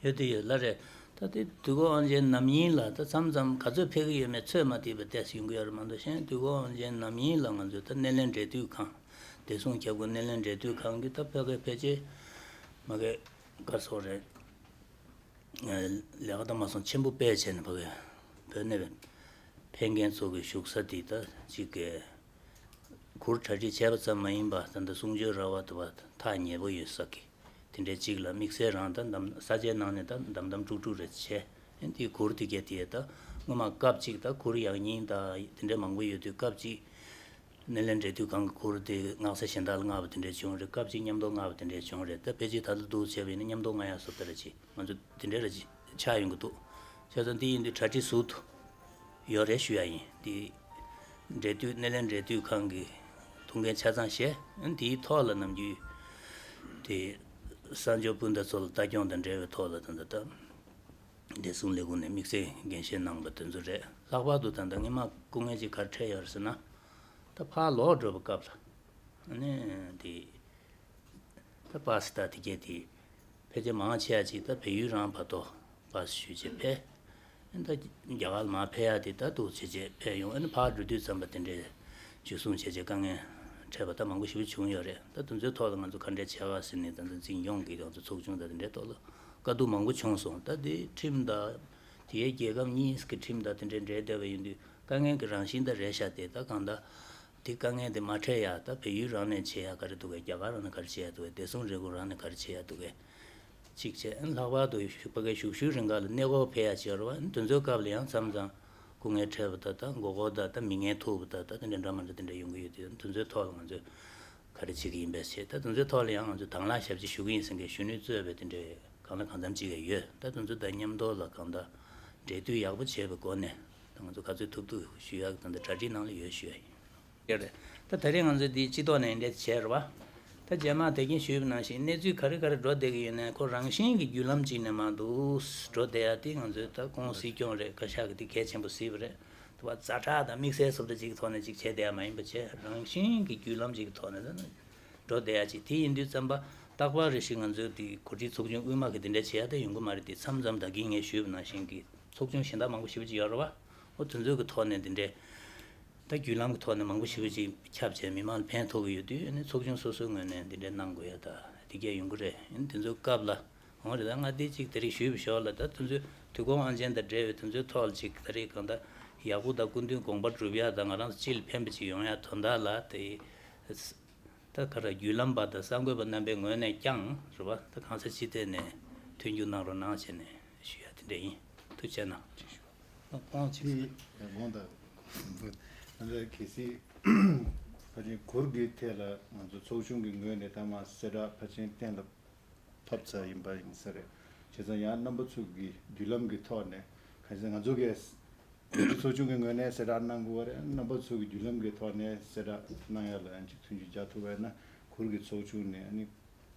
ཡོད་དེ་ཡོད་ལ་རེད། ད་ ད་དེ་དུས་འཁོར་དབང་ཆེན་ནམ་ཡིན་ལ་ད་མཚམས་མཚམས་ག་ཚོད་ཕེབས་ཀྱི་ཡོད་མེད་ཚོད་མ་ཐིག་པའི་ཏོག་ཙམ་ཡོང་གི་ཡོད་རེད་མ་གཏོགས། གཞན་དུས་འཁོར་དབང་ཆེན་ནམ་ཡིན་ལ་ང་ཚོས་ད་སྣེ་ལེན་འབྲེལ་མཐུད་ཁང་། བདེ་སྲུང་ཁྱབ་ཁོངས་སྣེ་ལེན་འབྲེལ་མཐུད་ཁང་གི་ད་ཕ་གིར་ཕལ་ཆེར་མ་གི་ག་རེ་ཟེར་དགོས་རེད། ལས་ཀ་ད་མ་སོང་ཆེན་པོ་དཔེ་བྱས་ནས་ཕ་གི་བོད་ནས་ཕེབས་མཁན་ཚོ་གི་བཞུགས་ས་དེ་ད་གཅིག་གི་གུར་གྲ་སྒྲིག་བྱས་པ་ཙམ་མ་ཡིན་པ་ད་ལྟ་གསུང་ཆོས་ར་བ་དེ་བ་ཐག་ཉེ་པོ་ཡོད་ས་གི། དེ་འདྲའི་གཅིག་ལ་དམིགས་བསལ་རང་ད་འདམ་ས་ཆའི་ནང་ནས་ད་འདམ་འདམ་དཀྲུག་དཀྲུག་རེ་བྱས། དེའི་གུར་དེ་གས་དེ་ད་སྔོན་མ་སྐབས་གཅིག་ད་གུར་ཡག་ཉིན་ད་དེ་འདྲའི་མང་པོ་ཡོད་དུས་སྐབས་གཅིག་སྣེ་ལེན་འབྲེལ་མཐུད་ཁང་གི་གུར་དེ་སྔགས་ས་གཞན་དག་ལ་མངགས་པ་དེ་འདྲའི་བྱུང་རེད། སྐབས་གཅིག་མཉམ་དུ་མངགས་པ་དེ་འདྲའི་བྱུང་རེད། ད་ཕལ་ཆེར་ད་ལྟ་འདུག་བྱས་པ་ཡིན་ན་མཉམ་དུ་མངགས་ཡག་བཟོ་ལྟ་རེ་བྱེད། ང་ཚོ་དེ་འདྲ་རེ་ཆགས་ཡོང་གི་འདུག་བྱས་ཙང་འདི་ཡིན་དུས་གྲ་སྒྲིག་ཟུར་དུ་ཡོད་རེད་ཞུ་ཡ་ཡིན། འདི་འབྲེལ་མཐུད་སྣེ་ལེན་འབྲེལ་མཐུད་ཁང་གི་ཐུགས་འགན་ཆ་ཚང་བཞེས། འདིའི་ཐོག་ལ་ནམ་རྒྱུན་དེ་གསར་འབྱོར་སྤུན་ཟླ་ཚོ་ལ་ལྟ་སྐྱོང་དང་འབྲེལ་བའི་ཐོག་ལ་ད་ལྟ་ད་བདེ་སྲུང་ལས་ཁུངས་ནས་དམིགས་བསལ་འགན་བཞེས་གནང་པ་དེ་ཚོ་རེད། ལྷག་པར་དུ་ད་ལྟ་སྔོན་མ་སྐུ་ངལ་ཅིག་ག་རེ་འཕྲད་ཡོད་རེད་ཟེར་ན། ད་ཕར་ལོག་འགྲོ་བའི་སྐབས་ལ་ཨ་ནི་དེ། ད་པ་སི་ད་དེ་གས་དེ་ཕལ་ཆེར་མང་ཆེ་བ་ཅིག་ད་བལ་ཡུལ་རང་བར་དུ་པ་སི་ཞུས་བྱས་ཕེབས། ཨ་ནི་ད་རྒྱ་གར་ལ་མར་ཕེབས་ཡག་དེ་ད་འདུག་བྱས་བྱས་ཕེབས་ཡོང་། ཨ་ནི་ཕར་འགྲོ་དུས་ཙམ་པ་དེ་འདྲའི་འཇུ་བཟུང་བྱས་བྱས་དཀའ་ངལ་འཕྲད་པ་ད་མང་པོ་ཞེ་པོ་བྱུང་ཡོད་རེད། ད་དེ་ཚོའི་ཐོག་ལ་ང་ཚོ་ག་འདྲས་བྱས་ག་ཟེར་ནས་ད་ལྟ་འཛིན་སྐྱོང་གི་ང་ཚོ་ཚོགས་ཆུང་དང་དེ་འདྲའི་ཐོག་ལ་དཀའ་སྡུག་མང་པོ་བྱུང་སོང་། ད་དེ་ཁྲིམས་དང་དེའི་རྒྱལ་ཁབ་གཉིས་ཀྱི་ཁྲིམས་དང་དེ་འདྲའི་འབྲེལ་བསྡད་པ་ཡིན་དུས་དཀའ་ངལ་གྱི་རང་བཞིན་ད་རེད་ཤག་དེ་ད་གང་ལྟར། དེ་དཀའ་ངལ་དེ་མ་འཕྲད་ཡ་ད་བལ་ཡུལ་རང་ནས་བྱེད་ཡ་ག་རེ་འདུག་གས། རྒྱ་གར་རང་ནས་ག་རེ་བྱེད་ཡ་འདུག་གས། བདེ་སྲུང་ལས་ཁུངས་རང་ནས་ག་རེ་བྱེད་ཡ་འདུག་གས། གཅིག་བྱས། ལྷག་པར་དུ་བཞུགས་ཕ་གིའི་བཞུགས་ཤུལ་རིང་ག་ལ་གནས་སྐོར་ཕེབས་ཡ་བྱེད་རོགས། དེ་ཚོའི་སྐབས་ལ་ཡང་མཚམས་མཚམས་སྐུ་ངལ་འཕྲད་པ་ད་ད་མགོ་སྐོར་ད་ད་མི་ངལ་ཐུག་པ་ད་ད་དེ་འདྲ་འདྲ་མི་འདྲ་དེ་འདྲ་ཡོང་གི་ཡོད་དུས་དེ་ཚོའི་ཐོག་ལ་ང་ཚོས་ག་རེ་བྱེད་ཀྱི་ཡིན་པས་བྱས། ད་དེ་ཚོའི་ཐོག་ལ་ཡང་ང་ཚོས་དང་བླངས་ཞབས་ཕྱི་ཞུ་གི་ཡིན་ཟེར་མཁན་གཞོན་ནུས་གཙོས་པའི་དེ་འདྲའི་གང་ལ་གང་འཚམ་ཅིག་ཡོད། ད་དེ་ཚོ་དང་མཉམ་དུ་ལ་གང་ལྟར་འབྲེལ་མཐུད་ཡག་པོ་བྱས་པའི་སྒོ་ནས་ད་ང་ཚོ་ག་ཚོད་ཐུབ་ཐུབ་ཞུ་ཡག་ད་ལྟ་གྲ་སྒྲིག་ནང་ལ་ཡོད་ཞུ་ཡ་ཡིན། ཡོད་རེད། ད་ད་རེས་ང་ཚོས་འདི་སྤྱི་ཐོག་ནས་འདི་འདྲ་བྱས་རེད་བ། ད་རྗེས་མ་ད་གིན་ཞུས་པ་ནང་བཞིན་གནས་ཚུལ་ག་རེ་ག་རེ་འགྲོ་བསྡད་ཀྱི་ཡོད་ནའི་ཁོ་རང་བཞིན་གྱི་བརྒྱུད་ལམ་གཅིག་ནས་མར་འདུག་འགྲོ་བསྡད་ཡ་དེ་ང་ཚོའི་ད་ཁོང་སྲིད་སྐྱོང་རེད། བཀའ་ཤག་གི་དེ་གལ་ཆེན་པོ་གཟིགས་པ་རེད། དེ་བ་ཛ་དྲག་དང་དམིགས་བསལ་བཟོ་འདྲ་ཅིག་གི་ཐོག་ནས་ཅིག་བྱས་བསྡད་ཡ་མ་ཡིན་པ་བྱས། རང་བཞིན་གྱི་བརྒྱུད་ལམ་ཅིག་གི་ཐོག་ནས་ད་འགྲོ་བསྡད་ཡ་ཅིག་དེ་ཡིན་དུས་ཙམ་པ་རྟག་པར་རེ་ཞིག་ང་ཚོའི་དེ་གོ་སྒྲིག་ཚོགས་ཆུང་དབུས་མ་གི་དེ་འདྲ་བྱེད་ཡ་ད་ཡོང་གི་མ་རེད། དེ་མཚམས་མཚམས་ད་གིན་ངས་ཞུས་པ་ནང་བཞིན་གྱི་ཚོགས་ཆུང་གཞན་དག་མང་པོ་ཞེ་པོ་ཅིག་ཡོད་རེད་བ། འོ་དེ་ཚོའི་གི་ཐོག་ནས་འདི་འདྲའི་ད་བརྒྱུད་ལམ་གྱི་ཐོག་ནས་མང་པོ་ཞེ་པོ་ཅིག་ཁྱབ་བྱས་མི་མང་ལ་ཕན་ཐོགས་ཀྱི་ཡོད་དུས། ཨ་ནི་ཚོགས་ཆུང་སོ་སོའི་ངོས་ནས་འདི་འདྲའི་གནང་དགོས་ཡ་ད་དེ་གས་ཡོང་གི་རེད། ཨ་ནི་དེ་ཚོའི་སྐབས་ལ་འོང་རེད། ད་ང་འདི་ཅིག་ད་རེས་ཞུས་པ་ཞོར་ལ་ད་དེ་ཚོའི་དུས་འཁོར་དབང་ཆེན་དང་འབྲེལ་བའི་དེ་ཚོའི་ཐོག་ལ་ཅིག་ད་རེས་གང་ལྟར་ཡག་པོ་དང་སྐུ་མདུན་དགོངས་པ་སྒྲུབ་ཡ་དང་ང་རང་ཚོ་སྤྱི་ལ་ཕན་པ་ཅིག་ཡོང་ཡ་དོན་དག་ལ་དེ། ད་ག་རེ་བརྒྱུད་ལམ་པ་དང་གསར་འགོད་པ་རྣམ་པའི་ངོས་ནས་ཀྱང་རེད་བ། ད་གང་ས་ཅི་ཐད་ནས་མཐུན་འགྱུར་གནང་རོགས་གནང་བྱས་ནས་ཞུ་ཡ་དེ་འདྲ་ཡིན། ཐུགས་རྗེ་གནང་། ཅིག་ཞུ། ད་ཁོང་ཅིག་དེ་དགོངས་དག་ང་ཚོ་གལ་སྲིད་ཕལ་ཆེར་གུར་གྱི་ཐད་ལ་ང་ཚོ་ཚོགས་ཆུང་གི་ངོས་ནས་ད་མ་གསལ་བསྒྲགས་ཕལ་ཆེར་གཏན་ལ་ཕབ་ཚར་ཡིན་པ་ཡིན་ས་རེད། བྱས་ཙང་ཡང་རྣམ་པ་ཚོ་གི་བརྒྱུད་ལམ་གྱི་ཐོག་ནས་ག་ཚོད་ང་ཚོ་གིས་ཚོགས་ཆུང་གི་ངོས་ནས་གསལ་བསྒྲགས་གནང་དགོས་པ་རེད། རྣམ་པ་ཚོ་གི་བརྒྱུད་ལམ་གྱི་ཐོག་ནས་གསལ་བསྒྲགས་གནང་ཡ་ལ་ཡང་ཅིག་མཐུན་འགྱུར་རྒྱག་ཐུབ་པ་ཡིན་ན། གུར་གྱི་ཚོགས་ཆུང་ནས་ཨ་ནི་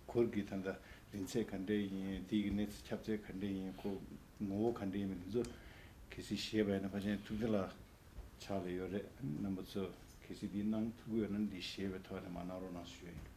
གུར་གྱི་ད་ལྟ་རིང་ཚད་ག་འདྲས་ཡིན། དེ་གི་གནས་ཚད་ཁྱབ་ཚད་ག་འདྲས་ཡིན། ཁོ་ངོ་བོ་ག་འདྲས་ཡིན་མིན་དེ་ཚོ་གལ་སྲིད་ཤེས་པ་ཡིན་ན་ཕལ་ཆེར་ཐུབ་བསྟན་ལགས་ཕྱག་ལ་ཡོད་རེད། རྣམ་པ་ཚོ་གལ་སྲིད་འདི་གནང་ཐུབ་ཀྱི་ཡོད་ན་འདི་ཞེས་པའི་ཐོག་ནས་མ་གནང་རོགས་གནང་ཞུ་ཡ་ཡིན།